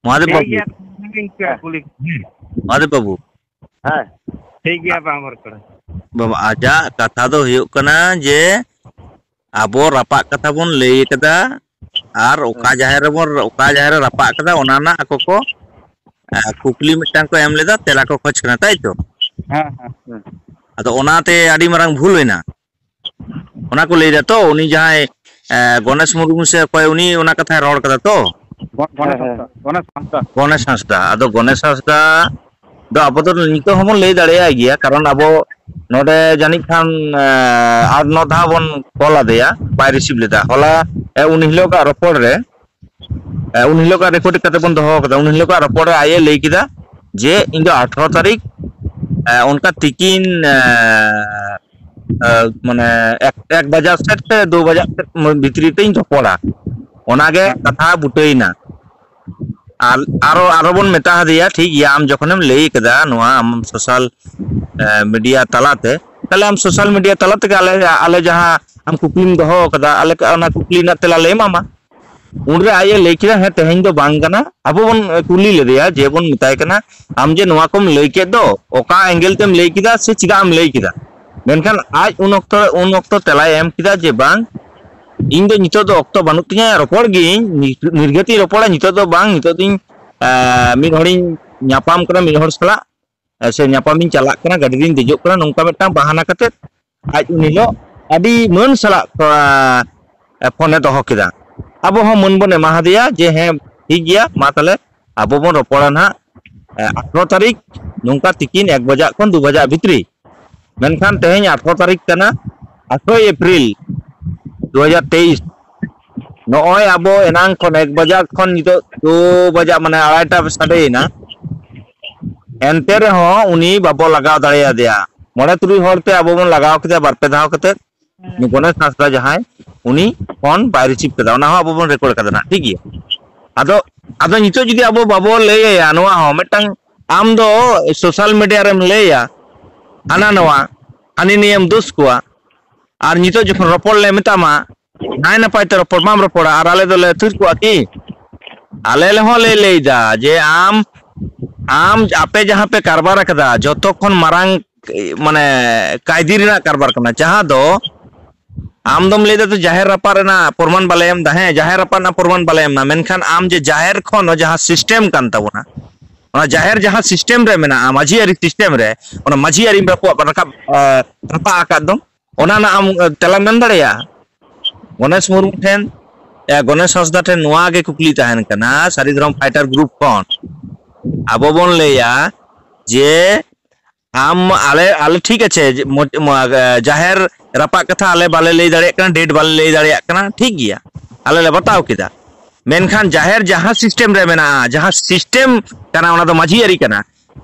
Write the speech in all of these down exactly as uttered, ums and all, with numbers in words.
ᱢᱚᱦᱟᱫᱮᱵ ᱴᱷᱤᱠ ᱵᱟᱹᱵᱩ᱾ ᱜᱮᱭᱟ, ᱤᱱᱠᱟᱹ ᱠᱩᱞᱤ᱾ ᱢᱚᱦᱟᱫᱮᱵ ᱵᱟᱹᱵᱩ᱾ ᱦᱮᱸ᱾ ᱴᱷᱤᱠ ᱜᱮᱭᱟ, ᱵᱟᱝ ᱦᱚᱲ ᱠᱟᱱᱟ᱾ ᱵᱟᱵᱟ, ᱟᱡᱟᱜ ᱠᱟᱛᱷᱟ ᱫᱚ ᱦᱩᱭᱩᱜ ᱠᱟᱱᱟ ᱡᱮ ᱟᱵᱚ ᱨᱟᱯᱟᱜ ᱠᱟᱛᱷᱟ ᱵᱚᱱ ᱞᱟᱹᱭ ᱠᱟᱫᱟ, ᱟᱨ ᱚᱠᱟ ᱦᱮᱸ᱾ ᱡᱟᱦᱮᱨ ᱨᱮᱵᱚᱱ, ᱚᱠᱟ ᱡᱟᱦᱮᱨ ᱨᱮ ᱨᱟᱯᱟᱜ ᱠᱟᱫᱟ, ᱚᱱᱟ ᱨᱮᱱᱟᱜ ᱟᱠᱚ ᱠᱚ, ᱮ, ᱠᱩᱠᱞᱤ ᱢᱤᱫᱴᱟᱝ ᱠᱚ ᱮᱢ ᱞᱮᱫᱟ, ᱛᱮᱞᱟ ᱠᱚ ᱠᱷᱚᱡᱽ ᱠᱟᱱᱟ, ᱛᱟᱭ ᱛᱚ? ᱦᱮᱸ, ᱦᱮᱸ, ᱦᱮᱸ᱾ ᱟᱫᱚ ᱚᱱᱟᱛᱮ ᱟᱹᱰᱤ ᱢᱟᱨᱟᱝ ᱵᱷᱩᱞ ᱦᱩᱭᱱᱟ᱾ ᱚᱱᱟ ᱠᱚ ᱞᱟᱹᱭ ᱫᱟ ᱛᱚ, ᱩᱱᱤ ᱡᱟᱦᱟᱸᱭ, ᱮ, ᱜᱚᱱᱮᱥ ᱢᱩᱨᱢᱩ ᱥᱮ ᱚᱠᱚᱭ, ᱩᱱᱤ ᱚᱱᱟ ᱠᱟᱛᱷᱟᱭ ᱨᱚᱲ ᱠᱟᱫᱟ ᱛᱚ? ᱜᱚ-, ᱜᱚᱱᱮᱥ ᱦᱮᱸ, ᱦᱮᱸ᱾ ᱦᱟᱸᱥᱫᱟ, ᱜᱚᱱᱮᱥ ᱦᱟᱸᱥᱫᱟ᱾ ᱜᱚᱱᱮᱥ ᱦᱟᱸᱥᱫᱟ᱾ ᱟᱫᱚ ᱜᱚᱱᱮᱥ ᱦᱟᱸᱥᱫᱟ ᱫᱚ ᱟᱵᱚ ᱫᱚ ᱱᱤᱛᱚᱜ ᱦᱚᱸᱵᱚᱱ ᱞᱟᱹᱭ ᱫᱟᱲᱮᱭᱟᱭ ᱜᱮᱭᱟ, ᱠᱟᱨᱚᱱ ᱟᱵᱚ ᱱᱚᱰᱮ ᱡᱟᱹᱱᱤᱡ ᱠᱷᱟᱱ, ᱮ, ᱟᱴ ᱱᱚ ᱫᱷᱟᱣ ᱵᱚᱱ ᱠᱚᱞ ᱟᱫᱮᱭᱟ, ᱵᱟᱭ ᱨᱤᱥᱤᱵᱷ ᱞᱮᱫᱟ᱾ ᱦᱚᱞᱟ, ᱮ, ᱩᱱ ᱦᱤᱞᱳᱜᱟᱜ ᱨᱚᱯᱚᱲ ᱨᱮ, ᱮ, ᱩᱱ ᱦᱤᱞᱳᱜᱟᱜ ᱨᱮᱠᱚᱨᱰ ᱠᱟᱛᱮ ᱵᱚᱱ ᱫᱚᱦᱚ ᱠᱟᱫᱟ᱾ ᱩᱱ ᱦᱤᱞᱳᱜᱟᱜ ᱨᱚᱯᱚᱲ ᱨᱮ ᱟᱡ ᱮ ᱞᱟᱹᱭ ᱠᱮᱫᱟ ᱡᱮ, "ᱤᱧ ᱫᱚ ᱟᱴᱷᱨᱚ ᱛᱟᱹᱨᱤᱠᱷ, ᱮ, ᱚᱱᱠᱟ ᱛᱤᱠᱤᱱ, ᱮ, ᱮ, ᱢᱟᱱᱮ ᱮᱠ, ᱮᱠ ᱵᱟᱡᱟᱜ ᱥᱮᱫ ᱥᱮ ᱫᱩ ᱵᱟᱡᱟᱜ ᱥᱮᱫ ᱵᱷᱤᱛᱨᱤ ᱛᱮᱧ ᱨᱚᱯᱚᱲᱟ᱾" ᱚᱱᱟᱜᱮ ᱦᱮᱸ᱾ ᱠᱟᱛᱷᱟ ᱵᱩᱴᱟᱹᱭᱮᱱᱟ᱾ ᱟᱨ ᱟᱨᱚ, ᱟᱨᱚ ᱵᱚᱱ ᱢᱮᱛᱟ ᱦᱟᱫᱮᱭᱟ, "ᱴᱷᱤᱠ ᱜᱮᱭᱟ, ᱟᱢ ᱡᱚᱠᱷᱚᱱᱮᱢ ᱞᱟᱹᱭ ᱠᱮᱫᱟ ᱱᱚᱣᱟ ᱟᱢ ᱥᱳᱥᱟᱞ, ᱮ, ᱢᱤᱰᱤᱭᱟ ᱛᱟᱞᱟᱛᱮ, ᱛᱟᱦᱞᱮ ᱟᱢ ᱥᱳᱥᱟᱞ ᱢᱤᱰᱤᱭᱟ ᱛᱟᱞᱟ ᱛᱮᱜᱮ ᱟᱞᱮ, ᱟᱞᱮ ᱡᱟᱦᱟᱸ ᱟᱢ ᱠᱩᱠᱞᱤᱢ ᱫᱚᱦᱚ ᱟᱠᱟᱫᱟ, ᱟᱞᱮ ᱚᱱᱟ ᱠᱩᱠᱞᱤ ᱨᱮᱱᱟᱜ ᱛᱮᱞᱟ ᱞᱮ ᱮᱢᱟᱢᱟ᱾" ᱩᱱᱨᱮ ᱟᱡ ᱮ ᱞᱟᱹᱭ ᱠᱮᱫᱟ, "ᱦᱮᱸ, ᱛᱮᱦᱮᱧ ᱫᱚ ᱵᱟᱝ ᱠᱟᱱᱟ᱾" ᱟᱵᱚ ᱵᱚᱱ ᱠᱩᱞᱤ ᱞᱮᱫᱮᱭᱟ ᱡᱮ ᱵᱚᱱ ᱢᱮᱛᱟᱭ ᱠᱟᱱᱟ, "ᱟᱢ ᱡᱮ ᱱᱚᱣᱟ ᱠᱚᱢ ᱞᱟᱹᱭ ᱠᱮᱫ ᱫᱚ, ᱚᱠᱟ ᱮᱝᱜᱮᱞ ᱛᱮᱢ ᱞᱟᱹᱭ ᱠᱮᱫᱟ ᱥᱮ ᱪᱮᱫᱟᱜ ᱮᱢ ᱞᱟᱹᱭ ᱠᱮᱫᱟ?" ᱢᱮᱱᱠᱷᱟᱱ ᱟᱡ ᱩᱱ ᱚᱠᱛᱚ, ᱩᱱ ᱚᱠᱛᱚ ᱛᱮᱞᱟᱭ ᱮᱢ ᱠᱮᱫᱟ ᱡᱮ, "ᱵᱟᱝ, ᱤᱧ ᱫᱚ ᱱᱤᱛᱚᱜ ᱫᱚ ᱚᱠᱛᱚ ᱵᱟᱹᱱᱩᱜ ᱛᱤᱧᱟᱹ, ᱨᱚᱯᱚᱲ ᱜᱤᱭᱟᱹᱧ, ᱱᱤᱨ-, ᱱᱤᱨᱜᱷᱟᱹᱛᱤᱧ ᱨᱚᱯᱚᱲᱟ, ᱱᱤᱛᱚᱜ ᱫᱚ ᱵᱟᱝ, ᱱᱤᱛᱚᱜ ᱫᱚᱧ, ᱮ, ᱢᱤᱫ ᱦᱚᱲᱤᱧ ᱧᱟᱯᱟᱢ ᱠᱟᱱᱟ, ᱢᱤᱫ ᱦᱚᱲ ᱥᱟᱞᱟᱜ, ᱮ, ᱥᱮ ᱧᱟᱯᱟᱢᱤᱧ ᱪᱟᱞᱟᱜ ᱠᱟᱱᱟ, ᱜᱟᱹᱰᱤ ᱨᱤᱧ ᱫᱮᱡᱚᱜ ᱠᱟᱱᱟ", ᱱᱚᱝᱠᱟ ᱢᱤᱫᱴᱟᱝ ᱵᱟᱦᱟᱱᱟ ᱠᱟᱛᱮᱫ ᱟᱡ ᱩᱱ ᱦᱤᱞᱳᱜ ᱟᱹᱰᱤ ᱢᱟᱹᱱ ᱥᱟᱞᱟᱜ, ᱮ, ᱯᱷᱳᱱᱮ ᱫᱚᱦᱚ ᱠᱮᱫᱟ᱾ ᱟᱵᱚ ᱦᱚᱸ ᱢᱟᱹᱱ ᱵᱚᱱ ᱮᱢᱟ ᱦᱟᱫᱮᱭᱟ ᱡᱮ, "ᱦᱮᱸ, ᱴᱷᱤᱠ ᱜᱮᱭᱟ, ᱢᱟ ᱛᱟᱦᱞᱮ ᱟᱵᱚ ᱵᱚᱱ ᱨᱚᱯᱚᱲᱟ ᱱᱟᱦᱟᱜ, ᱮ, ᱟᱴᱷᱨᱚ ᱛᱟᱹᱨᱤᱠᱷ ᱱᱚᱝᱠᱟ ᱛᱤᱠᱤᱱ ᱮᱠ ᱵᱟᱡᱟᱜ ᱠᱷᱚᱱ ᱫᱩ ᱵᱟᱡᱟᱜ ᱵᱷᱤᱛᱨᱤ᱾" ᱢᱮᱱᱠᱷᱟᱱ ᱛᱮᱦᱮᱧ ᱟᱴᱷᱨᱚ ᱛᱟᱹᱨᱤᱠᱷ ᱠᱟᱱᱟ, ᱟᱴᱷᱨᱚᱭ ᱮᱯᱨᱤᱞ ᱫᱩ ᱦᱟᱡᱟᱨ ᱛᱮᱭᱤᱥ᱾ ᱱᱚᱜᱼᱚᱭ ᱟᱵᱚ ᱮᱱᱟᱝ ᱠᱷᱚᱱ ᱮᱠ ᱵᱟᱡᱟᱜ ᱠᱷᱚᱱ ᱱᱤᱛᱚᱜ ᱫᱩ ᱵᱟᱡᱟᱜ, ᱢᱟᱱᱮ ᱟᱲᱟᱭᱴᱟ ᱥᱟᱰᱮᱭᱮᱱᱟ, ᱮᱱᱛᱮ ᱨᱮᱦᱚᱸ ᱩᱱᱤ ᱵᱟᱵᱚ ᱞᱟᱜᱟᱣ ᱫᱟᱲᱮᱭᱟᱫᱮᱭᱟ᱾ ᱢᱚᱬᱮ ᱛᱩᱨᱩᱭ ᱦᱚᱲ ᱛᱮ ᱟᱵᱚ ᱵᱚᱱ ᱞᱟᱜᱟᱣ ᱠᱮᱫᱮᱭᱟ ᱵᱟᱨ ᱯᱮ ᱫᱷᱟᱣ ᱠᱟᱛᱮᱫ᱾ ᱩᱱᱤ ᱜᱚᱱᱮᱥ ᱦᱟᱸᱥᱫᱟ ᱡᱟᱦᱟᱸᱭ, ᱩᱱᱤ ᱯᱷᱳᱱ ᱵᱟᱭ ᱨᱤᱥᱤᱵᱷ ᱠᱟᱫᱟ, ᱚᱱᱟ ᱦᱚᱸ ᱟᱵᱚ ᱵᱚᱱ ᱨᱮᱠᱚᱨᱰ ᱠᱟᱫᱟ ᱱᱟᱜ, ᱴᱷᱤᱠ ᱜᱮᱭᱟ᱾ ᱟᱫᱚ, ᱟᱫᱚ ᱱᱤᱛᱚᱜ ᱡᱩᱫᱤ ᱟᱵᱚ ᱵᱟᱵᱚ ᱞᱟᱹᱭ ᱟᱭᱟ ᱱᱚᱣᱟ ᱦᱚᱸ, ᱢᱤᱫᱴᱟᱝ ᱟᱢ ᱫᱚ ᱥᱳᱥᱟᱞ ᱢᱤᱰᱤᱭᱟ ᱨᱮᱢ ᱞᱟᱹᱭᱟ ᱦᱟᱱᱟ ᱱᱚᱣᱟ, ᱦᱟᱹᱱᱤ ᱱᱤᱭᱟᱹᱢ ᱫᱳᱥ ᱠᱚᱣᱟ, ᱟᱨ ᱱᱤᱛᱚᱜ ᱡᱚᱠᱷᱚᱱ ᱨᱚᱯᱚᱲ ᱞᱮ ᱢᱮᱛᱟᱢᱟ, ᱱᱟᱭ ᱱᱟᱯᱟᱭ ᱛᱮ ᱨᱚᱯᱚᱲ ᱵᱟᱢ ᱨᱚᱯᱚᱲᱟ, ᱟᱨ ᱟᱞᱮ ᱫᱚᱞᱮ ᱛᱷᱤᱨ ᱠᱚᱜᱼᱟ ᱠᱤ? ᱟᱞᱮ ᱦᱚᱸ ᱞᱮ ᱞᱟᱹᱭᱫᱟ ᱡᱮ ᱟᱢ, ᱟᱢ ᱟᱯᱮ ᱡᱟᱦᱟᱸ ᱯᱮ ᱠᱟᱨᱵᱟᱨ ᱟᱠᱟᱫᱟ, ᱡᱚᱛᱚ ᱠᱷᱚᱱ ᱢᱟᱨᱟᱝ, ᱢᱟᱱᱮ, ᱠᱟᱭᱫᱤ ᱨᱮᱱᱟᱜ ᱠᱟᱨᱵᱟᱨ ᱠᱟᱱᱟ, ᱡᱟᱦᱟᱸ ᱫᱚ ᱟᱢ ᱫᱚᱢ ᱞᱟᱹᱭᱫᱟ ᱛᱚ ᱡᱟᱦᱮᱨ ᱨᱟᱯᱟᱜ ᱨᱮᱱᱟᱜ ᱯᱨᱚᱢᱟᱱ ᱵᱟᱞᱮ ᱮᱢ ᱮᱫᱟ᱾ ᱦᱮᱸ, ᱡᱟᱦᱮᱨ ᱨᱟᱯᱟᱜ ᱨᱮᱱᱟᱜ ᱯᱨᱚᱢᱟᱱ ᱵᱟᱞᱮ ᱮᱢ ᱮᱫᱟ, ᱢᱮᱱᱠᱷᱟᱱ ᱟᱢ ᱡᱮ ᱡᱟᱦᱮᱨ ᱠᱷᱚᱱ ᱡᱟᱦᱟᱸ ᱥᱤᱥᱴᱮᱢ ᱠᱟᱱ ᱛᱟᱵᱚᱱᱟ, ᱚᱱᱟ ᱡᱟᱦᱮᱨ ᱡᱟᱦᱟᱸ ᱥᱤᱥᱴᱮᱢ ᱨᱮ ᱢᱮᱱᱟᱜᱼᱟ, ᱢᱟᱹᱡᱷᱤ ᱟᱹᱨᱤ ᱥᱤᱥᱴᱮᱢ ᱨᱮ, ᱚᱱᱟ ᱢᱟᱹᱡᱷᱤ ᱟᱹᱨᱤ ᱨᱟᱯᱟᱜ, ᱨᱟᱠᱟᱵ, ᱮ, ᱨᱟᱯᱟᱜ ᱟᱠᱟᱫ ᱫᱚ, ᱚᱱᱟ ᱨᱮᱱᱟᱜ ᱟᱢ, ᱮ, ᱛᱮᱞᱟᱢ ᱮᱢ ᱫᱟᱲᱮᱭᱟᱜᱼᱟ? ᱜᱚᱱᱮᱥ ᱢᱩᱨᱢᱩ ᱴᱷᱮᱱ, ᱮ, ᱜᱚᱱᱮᱥ ᱦᱟᱸᱥᱫᱟ ᱴᱷᱮᱱ ᱱᱚᱣᱟ ᱜᱮ ᱠᱩᱠᱞᱤ ᱛᱟᱦᱮᱱ ᱠᱟᱱᱟ ᱥᱟᱹᱨᱤ ᱫᱷᱚᱨᱚᱢ ᱯᱷᱟᱭᱴᱟᱨ ᱜᱨᱩᱯ ᱠᱷᱚᱱ᱾ ᱟᱵᱚ ᱵᱚᱱ ᱞᱟᱹᱭᱟ ᱡᱮ ᱟᱢ, ᱟᱞᱮ, ᱟᱞᱮ ᱴᱷᱤᱠ ᱟᱪᱷᱮ, ᱡᱮ ᱢᱚ-, ᱢᱚ-, ᱮ, ᱡᱟᱦᱮᱨ ᱨᱟᱯᱟᱜ ᱠᱟᱛᱷᱟ ᱟᱞᱮ ᱵᱟᱞᱮ ᱞᱟᱹᱭ ᱫᱟᱲᱮᱭᱟᱜ ᱠᱟᱱᱟ, ᱰᱮᱴ ᱵᱟᱞᱮ ᱞᱟᱹᱭ ᱫᱟᱲᱮᱭᱟᱜ ᱠᱟᱱᱟ, ᱴᱷᱤᱠ ᱜᱮᱭᱟ, ᱟᱞᱮ ᱞᱮ ᱵᱟᱛᱟᱣ ᱠᱮᱫᱟ᱾ ᱢᱮᱱᱠᱷᱟᱱ ᱡᱟᱦᱮᱨ ᱡᱟᱦᱟᱸ ᱥᱤᱥᱴᱮᱢ ᱨᱮ ᱢᱮᱱᱟᱜᱼᱟ, ᱡᱟᱦᱟᱸ ᱥᱤᱥᱴᱮᱢ ᱠᱟᱱᱟ, ᱚᱱᱟ ᱫᱚ ᱢᱟᱹᱡᱷᱤ ᱟᱹᱨᱤ ᱠᱟᱱᱟ᱾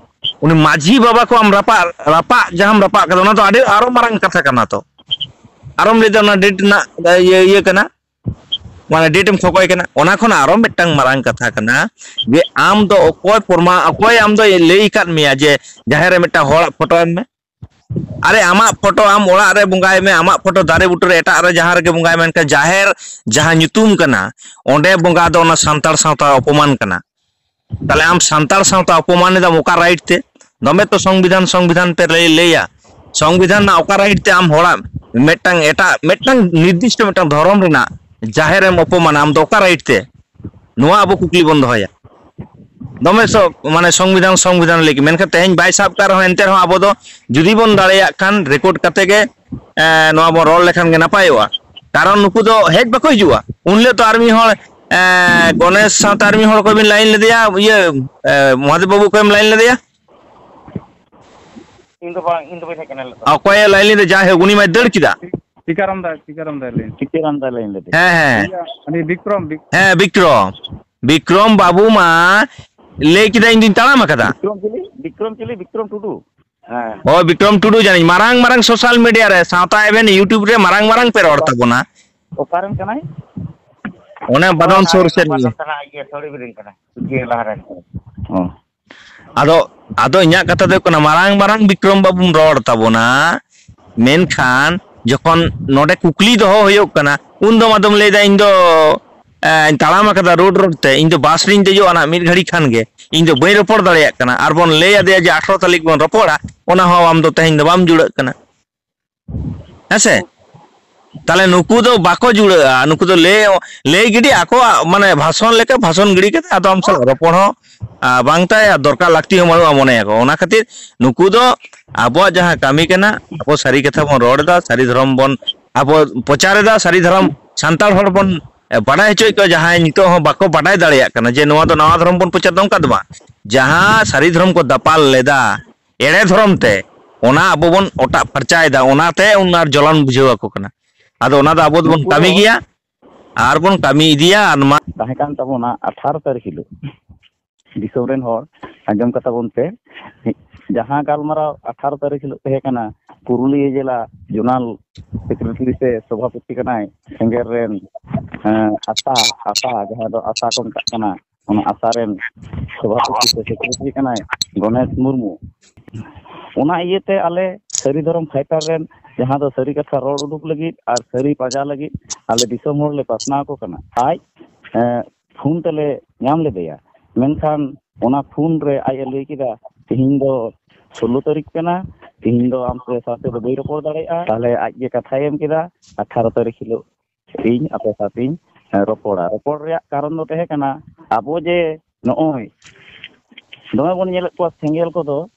ᱩᱱᱤ ᱢᱟᱹᱡᱷᱤ ᱵᱟᱵᱟ ᱠᱚ ᱟᱢ ᱨᱟᱯᱟᱜ, ᱨᱟᱯᱟᱜ ᱡᱟᱦᱟᱸᱢ ᱨᱟᱯᱟᱜ ᱠᱟᱫᱟ, ᱚᱱᱟ ᱫᱚ ᱟᱹᱰᱤ ᱟᱨᱚ ᱢᱟᱨᱟᱝ ᱠᱟᱛᱷᱟ ᱠᱟᱱᱟ ᱛᱚ᱾ ᱟᱨᱚᱢ ᱞᱟᱹᱭᱫᱟ ᱚᱱᱟ ᱰᱮᱴ ᱨᱮᱱᱟᱜ, ᱤᱭᱟᱹ, ᱤᱭᱟᱹ ᱠᱟᱱᱟ, ᱢᱟᱱᱮ ᱰᱮᱴ ᱮᱢ ᱠᱷᱚᱠᱚᱭ ᱠᱟᱱᱟ᱾ ᱚᱱᱟ ᱠᱷᱚᱱ ᱟᱨᱚ ᱢᱤᱫᱴᱟᱝ ᱢᱟᱨᱟᱝ ᱠᱟᱛᱷᱟ ᱠᱟᱱᱟ ᱡᱮ ᱟᱢ ᱫᱚ ᱚᱠᱚᱭ ᱯᱨᱚᱢᱟ-, ᱚᱠᱚᱭ ᱟᱢ ᱫᱚᱭ ᱞᱟᱹᱭ ᱟᱠᱟᱫ ᱢᱮᱭᱟ ᱡᱮ ᱡᱟᱦᱮᱨ ᱨᱮ ᱢᱤᱫᱴᱟᱝ ᱦᱚᱲᱟᱜ ᱯᱷᱳᱴᱳ ᱮᱢ ᱢᱮ? ᱟᱨᱮ, ᱟᱢᱟᱜ ᱯᱷᱳᱴᱳ ᱟᱢ ᱚᱲᱟᱜ ᱨᱮ ᱵᱚᱸᱜᱟᱭ ᱢᱮ, ᱟᱢᱟᱜ ᱯᱷᱳᱴᱳ ᱫᱟᱨᱮ ᱵᱩᱴᱟᱹ ᱨᱮ, ᱮᱴᱟᱜ ᱨᱮ ᱡᱟᱦᱟᱸ ᱨᱮᱜᱮ ᱵᱚᱸᱜᱟᱭ ᱢᱮ, ᱢᱮᱱᱠᱷᱟᱱ ᱡᱟᱦᱮᱨ ᱡᱟᱦᱟᱸ ᱧᱩᱛᱩᱢ ᱠᱟᱱᱟ, ᱚᱸᱰᱮ ᱵᱚᱸᱜᱟ ᱫᱚ ᱚᱱᱟ ᱥᱟᱱᱛᱟᱲ ᱥᱟᱶᱛᱟ ᱚᱯᱚᱢᱟᱱ ᱠᱟᱱᱟ᱾ ᱛᱟᱦᱞᱮ ᱟᱢ ᱥᱟᱱᱛᱟᱲ ᱥᱟᱶᱛᱟ ᱚᱯᱚᱢᱟᱱ ᱮᱫᱟᱢ ᱚᱠᱟ ᱨᱟᱭᱤᱴ ᱛᱮ? ᱫᱚᱢᱮ ᱛᱚ ᱥᱚᱝᱵᱤᱫᱷᱟᱱ, ᱥᱚᱝᱵᱤᱫᱷᱟᱱ ᱯᱮ ᱞᱟᱹᱭ, ᱞᱟᱹᱭᱟ᱾ ᱥᱚᱝᱵᱤᱫᱷᱟᱱ ᱨᱮᱱᱟᱜ ᱚᱠᱟ ᱨᱟᱭᱤᱴ ᱛᱮ ᱟᱢ ᱦᱚᱲᱟᱜ ᱢᱤᱫᱴᱟᱝ ᱮᱴᱟᱜ, ᱢᱤᱫᱴᱟᱝ ᱱᱤᱨᱫᱤᱥᱴᱚ ᱢᱤᱫᱴᱟᱝ ᱫᱷᱚᱨᱚᱢ ᱨᱮᱱᱟᱜ ᱡᱟᱦᱮᱨ ᱮᱢ ᱚᱯᱚᱢᱟᱱᱟ? ᱟᱢ ᱫᱚ ᱚᱠᱟ ᱨᱟᱭᱤᱴ ᱛᱮ? ᱱᱚᱣᱟ ᱟᱵᱚ ᱠᱩᱠᱞᱤ ᱵᱚᱱ ᱫᱚᱦᱚᱭᱟ᱾ ᱫᱚᱢᱮ ᱥᱚ-, ᱢᱟᱱᱮ ᱥᱚᱝᱵᱤᱫᱷᱟᱱ, ᱥᱚᱝᱵᱤᱫᱷᱟᱱ ᱞᱟᱹᱜᱤᱫ, ᱢᱮᱱᱠᱷᱟᱱ ᱛᱮᱦᱮᱧ ᱵᱟᱭ ᱥᱟᱵ ᱠᱟᱜ ᱨᱮᱦᱚᱸ, ᱮᱱᱛᱮ ᱨᱮᱦᱚᱸ ᱟᱵᱚ ᱫᱚ ᱡᱩᱫᱤ ᱵᱚᱱ ᱫᱟᱲᱮᱭᱟᱜ ᱠᱷᱟᱱ ᱨᱮᱠᱚᱨᱰ ᱠᱟᱛᱮ ᱜᱮ, ᱮ, ᱱᱚᱣᱟ ᱵᱚᱱ ᱨᱚᱲ ᱞᱮᱠᱷᱟᱱ ᱜᱮ ᱱᱟᱯᱟᱭᱚᱜᱼᱟ᱾ ᱠᱟᱨᱚᱱ ᱱᱩᱠᱩ ᱫᱚ ᱦᱮᱡ ᱵᱟᱠᱚ ᱦᱤᱡᱩᱜᱼᱟ᱾ ᱩᱱ ᱦᱤᱞᱳᱜ ᱛᱚ ᱟᱨ ᱢᱤᱫ ᱦᱚᱲ, ᱮ, ᱜᱚᱱᱮᱥ ᱥᱟᱶᱛᱮ ᱟᱨ ᱢᱤᱫ ᱦᱚᱲ ᱚᱠᱚᱭ ᱵᱤᱱ ᱞᱟᱭᱤᱱ ᱞᱮᱫᱮᱭᱟ? ᱤᱭᱟᱹ, ᱮ, ᱢᱚᱦᱟᱫᱮᱵ ᱵᱟᱹᱵᱩ ᱚᱠᱚᱭᱮᱢ ᱞᱟᱭᱤᱱ ᱞᱮᱫᱮᱭᱟ? ᱤᱧ ᱫᱚ ᱵᱟᱝ, ᱤᱧ ᱫᱚ ᱵᱟᱹᱧ ᱦᱮᱡ ᱠᱟᱱᱟ ᱦᱤᱞᱳᱜ ᱫᱚ᱾ ᱚᱠᱚᱭᱮ ᱞᱟᱭᱤᱱ ᱞᱮᱫᱟ? ᱡᱟᱭᱦᱳᱠ, ᱩᱱᱤ ᱢᱟᱭ ᱫᱟᱹᱲ ᱠᱮᱫᱟ᱾ ᱴᱤᱠᱟᱨᱟᱢ ᱫᱟ, ᱴᱤᱠᱟᱨᱟᱢ ᱫᱟ ᱞᱟᱭᱤᱱ᱾ ᱴᱤᱠᱟᱨᱟᱢ ᱫᱟ ᱞᱟᱭᱤᱱ ᱞᱮᱫᱮ᱾ ᱦᱮᱸ, ᱦᱮᱸ᱾ ᱤᱭᱟᱹ, ᱩᱱᱤ ᱵᱤᱠᱨᱚᱢ, ᱵᱤᱠ- ᱦᱮᱸ, ᱵᱤᱠᱨᱚᱢ᱾ ᱵᱤᱠᱨᱚᱢ ᱵᱟᱹᱵᱩ ᱢᱟ ᱞᱟᱹᱭ ᱠᱮᱫᱟ, "ᱤᱧ ᱫᱩᱧ ᱛᱟᱲᱟᱢ ᱟᱠᱟᱫᱟ᱾" ᱵᱤᱠᱨᱚᱢ ᱪᱤᱞᱤ? ᱵᱤᱠᱨᱚᱢ ᱪᱤᱞᱤ? ᱵᱤᱠᱨᱚᱢ ᱴᱩᱰᱩ? ᱦᱮᱸ᱾ ᱦᱳᱭ, ᱵᱤᱠᱨᱚᱢ ᱴᱩᱰᱩ ᱡᱟᱹᱱᱤᱡ ᱢᱟᱨᱟᱝ ᱢᱟᱨᱟᱝ ᱥᱳᱥᱟᱞ ᱢᱤᱰᱤᱭᱟ ᱨᱮ, ᱥᱟᱶᱛᱟ ᱮᱵᱷᱮᱱ YouTube ᱨᱮ ᱢᱟᱨᱟᱝ ᱢᱟᱨᱟᱝ ᱯᱮ ᱨᱚᱲ ᱛᱟᱵᱚᱱᱟ᱾ ᱚᱠᱟᱨᱮᱱ ᱠᱟᱱᱟᱭ? ᱚᱱᱮ ᱵᱟᱫᱚᱱ ᱥᱩᱨ ᱥᱮᱫ ᱨᱮᱱ᱾ ᱱᱚᱝᱠᱟ ᱱᱟᱜ ᱤᱭᱟᱹ ᱥᱟᱹᱲᱤ ᱵᱤᱞᱤᱧ ᱠᱟᱱᱟ᱾ ᱤᱭᱟᱹ ᱞᱟᱦᱟ ᱨᱮᱱ᱾ ᱚ᱾ ᱟᱫᱚ, ᱟᱫᱚ ᱤᱧᱟᱹᱜ ᱠᱟᱛᱷᱟ ᱫᱚ ᱦᱩᱭᱩᱜ ᱠᱟᱱᱟ, ᱢᱟᱨᱟᱝ ᱢᱟᱨᱟᱝ ᱵᱤᱠᱨᱚᱢ ᱵᱟᱹᱵᱩᱢ ᱨᱚᱲ ᱛᱟᱵᱚᱱᱟ, ᱢᱮᱱᱠᱷᱟᱱ ᱡᱚᱠᱷᱚᱱ ᱱᱚᱰᱮ ᱠᱩᱠᱞᱤ ᱫᱚᱦᱚ ᱦᱩᱭᱩᱜ ᱠᱟᱱᱟ, ᱩᱱ ᱫᱚ ᱟᱫᱚᱢ ᱞᱟᱹᱭᱫᱟ, "ᱤᱧ ᱫᱚ ᱮᱸ, ᱛᱟᱲᱟᱢ ᱟᱠᱟᱫᱟ ᱨᱳᱰ ᱨᱳᱰ ᱛᱮ, ᱤᱧ ᱫᱚ ᱵᱟᱥ ᱨᱤᱧ ᱫᱮᱡᱚᱜᱼᱟ ᱱᱟᱜ ᱢᱤᱫ ᱜᱷᱟᱹᱲᱤ ᱠᱷᱟᱱ ᱜᱮ, ᱤᱧ ᱫᱚ ᱵᱟᱹᱧ ᱨᱚᱯᱚᱲ ᱫᱟᱲᱮᱭᱟᱜ ᱠᱟᱱᱟ, ᱟᱨ ᱵᱚᱱ ᱞᱟᱹᱭ ᱟᱫᱮᱭᱟ ᱡᱮ ᱟᱴᱷᱨᱚ ᱛᱟᱹᱨᱤᱠᱷ ᱵᱚᱱ ᱨᱚᱯᱚᱲᱟ, ᱚᱱᱟ ᱦᱚᱸ ᱟᱢ ᱫᱚ ᱛᱮᱦᱮᱧ ᱫᱚ ᱵᱟᱢ ᱡᱩᱲᱟᱹᱜ ᱠᱟᱱᱟ᱾ ᱦᱮᱸ ᱥᱮ? ᱛᱟᱦᱞᱮ ᱱᱩᱠᱩ ᱫᱚ ᱵᱟᱠᱚ ᱡᱩᱲᱟᱹᱜᱼᱟ, ᱱᱩᱠᱩ ᱫᱚ ᱞᱟᱹᱭ, ᱞᱟᱹᱭ ᱜᱤᱰᱤ, ᱟᱠᱚᱣᱟᱜ ᱢᱟᱱᱮ ᱵᱷᱟᱥᱚᱱ ᱞᱮᱠᱟ ᱵᱷᱟᱥᱚᱱ ᱜᱤᱰᱤ ᱠᱟᱛᱮ ᱟᱫᱚ ᱟᱢ ᱥᱟᱞᱟᱜ ᱨᱚᱯᱚᱲ ᱦᱚᱸ, ᱟ, ᱵᱟᱝ ᱛᱟᱭ, ᱟᱨ ᱫᱚᱨᱠᱟᱨ ᱞᱟᱹᱠᱛᱤ ᱦᱚᱸ ᱵᱟᱹᱱᱩᱜᱼᱟ ᱢᱚᱱᱮᱭᱟᱠᱚ᱾ ᱚᱱᱟ ᱠᱷᱟᱹᱛᱤᱨ ᱱᱩᱠᱩ ᱫᱚ ᱟᱵᱚᱣᱟᱜ ᱡᱟᱦᱟᱸ ᱠᱟᱹᱢᱤ ᱠᱟᱱᱟ, ᱟᱵᱚ ᱥᱟᱹᱨᱤ ᱠᱟᱛᱷᱟ ᱵᱚᱱ ᱨᱚᱲ ᱮᱫᱟ, ᱥᱟᱹᱨᱤ ᱫᱷᱚᱨᱚᱢ ᱵᱚᱱ ᱟᱵᱚ ᱯᱨᱚᱪᱟᱨ ᱮᱫᱟ, ᱥᱟᱹᱨᱤ ᱫᱷᱚᱨᱚᱢ ᱥᱟᱱᱛᱟᱲ ᱦᱚᱲ ᱵᱚᱱ, ᱮ, ᱵᱟᱰᱟᱭ ᱦᱚᱪᱚᱭᱮᱫ ᱠᱚᱣᱟ ᱡᱟᱦᱟᱸᱭ ᱱᱤᱛᱚᱜ ᱦᱚᱸ ᱵᱟᱠᱚ ᱵᱟᱰᱟᱭ ᱫᱟᱲᱮᱭᱟᱜ ᱠᱟᱱᱟ ᱡᱮ ᱱᱚᱣᱟ ᱫᱚ ᱱᱟᱣᱟ ᱫᱷᱚᱨᱚᱢ ᱵᱚᱱ ᱯᱨᱚᱪᱟᱨ ᱮᱫᱟ, ᱚᱱᱠᱟ ᱫᱚ ᱵᱟᱝ᱾ ᱡᱟᱦᱟᱸ ᱥᱟᱹᱨᱤ ᱫᱷᱚᱨᱚᱢ ᱠᱚ ᱫᱟᱯᱟᱞ ᱞᱮᱫᱟ ᱮᱲᱮ ᱫᱷᱚᱨᱚᱢ ᱛᱮ, ᱚᱱᱟ ᱟᱵᱚ ᱵᱚᱱ ᱚᱴᱟᱜ ᱯᱷᱟᱨᱪᱟᱭᱮᱫᱟ, ᱚᱱᱟᱛᱮ ᱩᱱ ᱟᱨ ᱡᱚᱞᱟᱱ ᱵᱩᱡᱷᱟᱹᱣ ᱟᱠᱚ ᱠᱟᱱᱟ᱾ ᱟᱫᱚ ᱚᱱᱟ ᱫᱚ ᱟᱵᱚ ᱫᱚᱵᱚᱱ ᱱᱩᱠᱩ ᱠᱟᱹᱢᱤ ᱫᱚ ᱜᱮᱭᱟ ᱟᱨ ᱵᱚᱱ ᱠᱟᱹᱢᱤ ᱤᱫᱤᱭᱟ᱾ ᱟᱨ ᱢᱟ ᱛᱟᱦᱮᱸ ᱠᱟᱱ ᱛᱟᱵᱚᱱᱟ ᱟᱴᱷᱟᱨᱚ ᱛᱟᱹᱨᱤᱠᱷ ᱦᱤᱞᱳᱜ, ᱫᱤᱥᱚᱢ ᱨᱮᱱ ᱦᱚᱲ ᱟᱸᱡᱚᱢ ᱠᱟᱛᱟ ᱵᱚᱱ ᱯᱮ, ᱡᱟᱦᱟᱸ ᱜᱟᱞᱢᱟᱨᱟᱣ ᱟᱴᱷᱟᱨᱚ ᱛᱟᱹᱨᱤᱠᱷ ᱦᱤᱞᱳᱜ ᱛᱟᱦᱮᱸ ᱠᱟᱱᱟ, ᱯᱩᱨᱩᱞᱤᱭᱟᱹ ᱡᱮᱞᱟ ᱡᱳᱱᱟᱞ ᱥᱮᱠᱨᱮᱴᱟᱨᱤ ᱥᱮ ᱥᱚᱵᱷᱟᱯᱚᱛᱤ ᱠᱟᱱᱟᱭ ᱥᱮᱸᱜᱮᱞ ᱨᱮᱱ, ᱮᱸ, ᱟᱥᱟ, ᱟᱥᱟ, ᱡᱟᱦᱟᱸ ᱫᱚ ᱟᱥᱟ ᱠᱚ ᱢᱮᱛᱟᱜ ᱠᱟᱱᱟ, ᱚᱱᱟ ᱟᱥᱟ ᱨᱮᱱ ᱥᱚᱵᱷᱟᱯᱚᱛᱤ ᱥᱮ ᱥᱮᱠᱨᱮᱴᱟᱨᱤ ᱠᱟᱱᱟᱭ ᱜᱚᱱᱮᱥ ᱢᱩᱨᱢᱩ᱾ ᱚᱱᱟ ᱤᱭᱟᱹᱛᱮ ᱟᱞᱮ ᱥᱟᱹᱨᱤ ᱫᱷᱚᱨᱚᱢ ᱯᱷᱟᱭᱴᱟᱨ ᱨᱮᱱ, ᱡᱟᱦᱟᱸ ᱫᱚ ᱥᱟᱹᱨᱤ ᱠᱟᱛᱷᱟ ᱨᱚᱲ ᱩᱰᱩᱠ ᱞᱟᱹᱜᱤᱫ ᱟᱨ ᱥᱟᱹᱨᱤ ᱯᱟᱸᱡᱟ ᱞᱟᱹᱜᱤᱫ ᱟᱞᱮ ᱫᱤᱥᱚᱢ ᱦᱚᱲ ᱞᱮ ᱯᱟᱥᱱᱟᱣ ᱟᱠᱚ ᱠᱟᱱᱟ᱾ ᱟᱡ, ᱮᱸ, ᱯᱷᱳᱱ ᱛᱮᱞᱮ ᱧᱟᱢ ᱞᱮᱫᱮᱭᱟ, ᱢᱮᱱᱠᱷᱟᱱ ᱚᱱᱟ ᱯᱷᱳᱱ ᱨᱮ ᱟᱡ ᱮ ᱞᱟᱹᱭ ᱠᱮᱫᱟ, "ᱛᱤᱦᱤᱧ ᱫᱚ ᱥᱳᱞᱞᱳ ᱛᱟᱹᱨᱤᱠᱷ ᱠᱟᱱᱟ, ᱛᱤᱦᱤᱧ ᱫᱚ ᱟᱢ ᱥᱟᱶᱛᱮ ᱫᱚ ᱵᱟᱹᱧ ᱨᱚᱯᱚᱲ ᱫᱟᱲᱮᱭᱟᱜᱼᱟ᱾" ᱛᱟᱦᱞᱮ ᱟᱡ ᱜᱮ ᱠᱟᱛᱷᱟᱭ ᱮᱢ ᱠᱮᱫᱟ, ᱟᱴᱷᱟᱨᱚ ᱛᱟᱹᱨᱤᱠᱷ ᱦᱤᱞᱳᱜ ᱤᱧ ᱟᱯᱮ ᱥᱟᱶᱛᱤᱧ, ᱮᱸ, ᱨᱚᱯᱚᱲᱟ᱾ ᱨᱚᱯᱚᱲ ᱨᱮᱭᱟᱜ ᱠᱟᱨᱚᱱ ᱫᱚ ᱛᱟᱦᱮᱸ ᱠᱟᱱᱟ, ᱟᱵᱚ ᱡᱮ ᱱᱚᱜᱼᱚᱭ ᱫᱚᱢᱮ ᱵᱚᱱ ᱧᱮᱞᱮᱫ ᱠᱚᱣᱟ ᱥᱮᱸᱜᱮᱞ ᱠᱚᱫᱚ,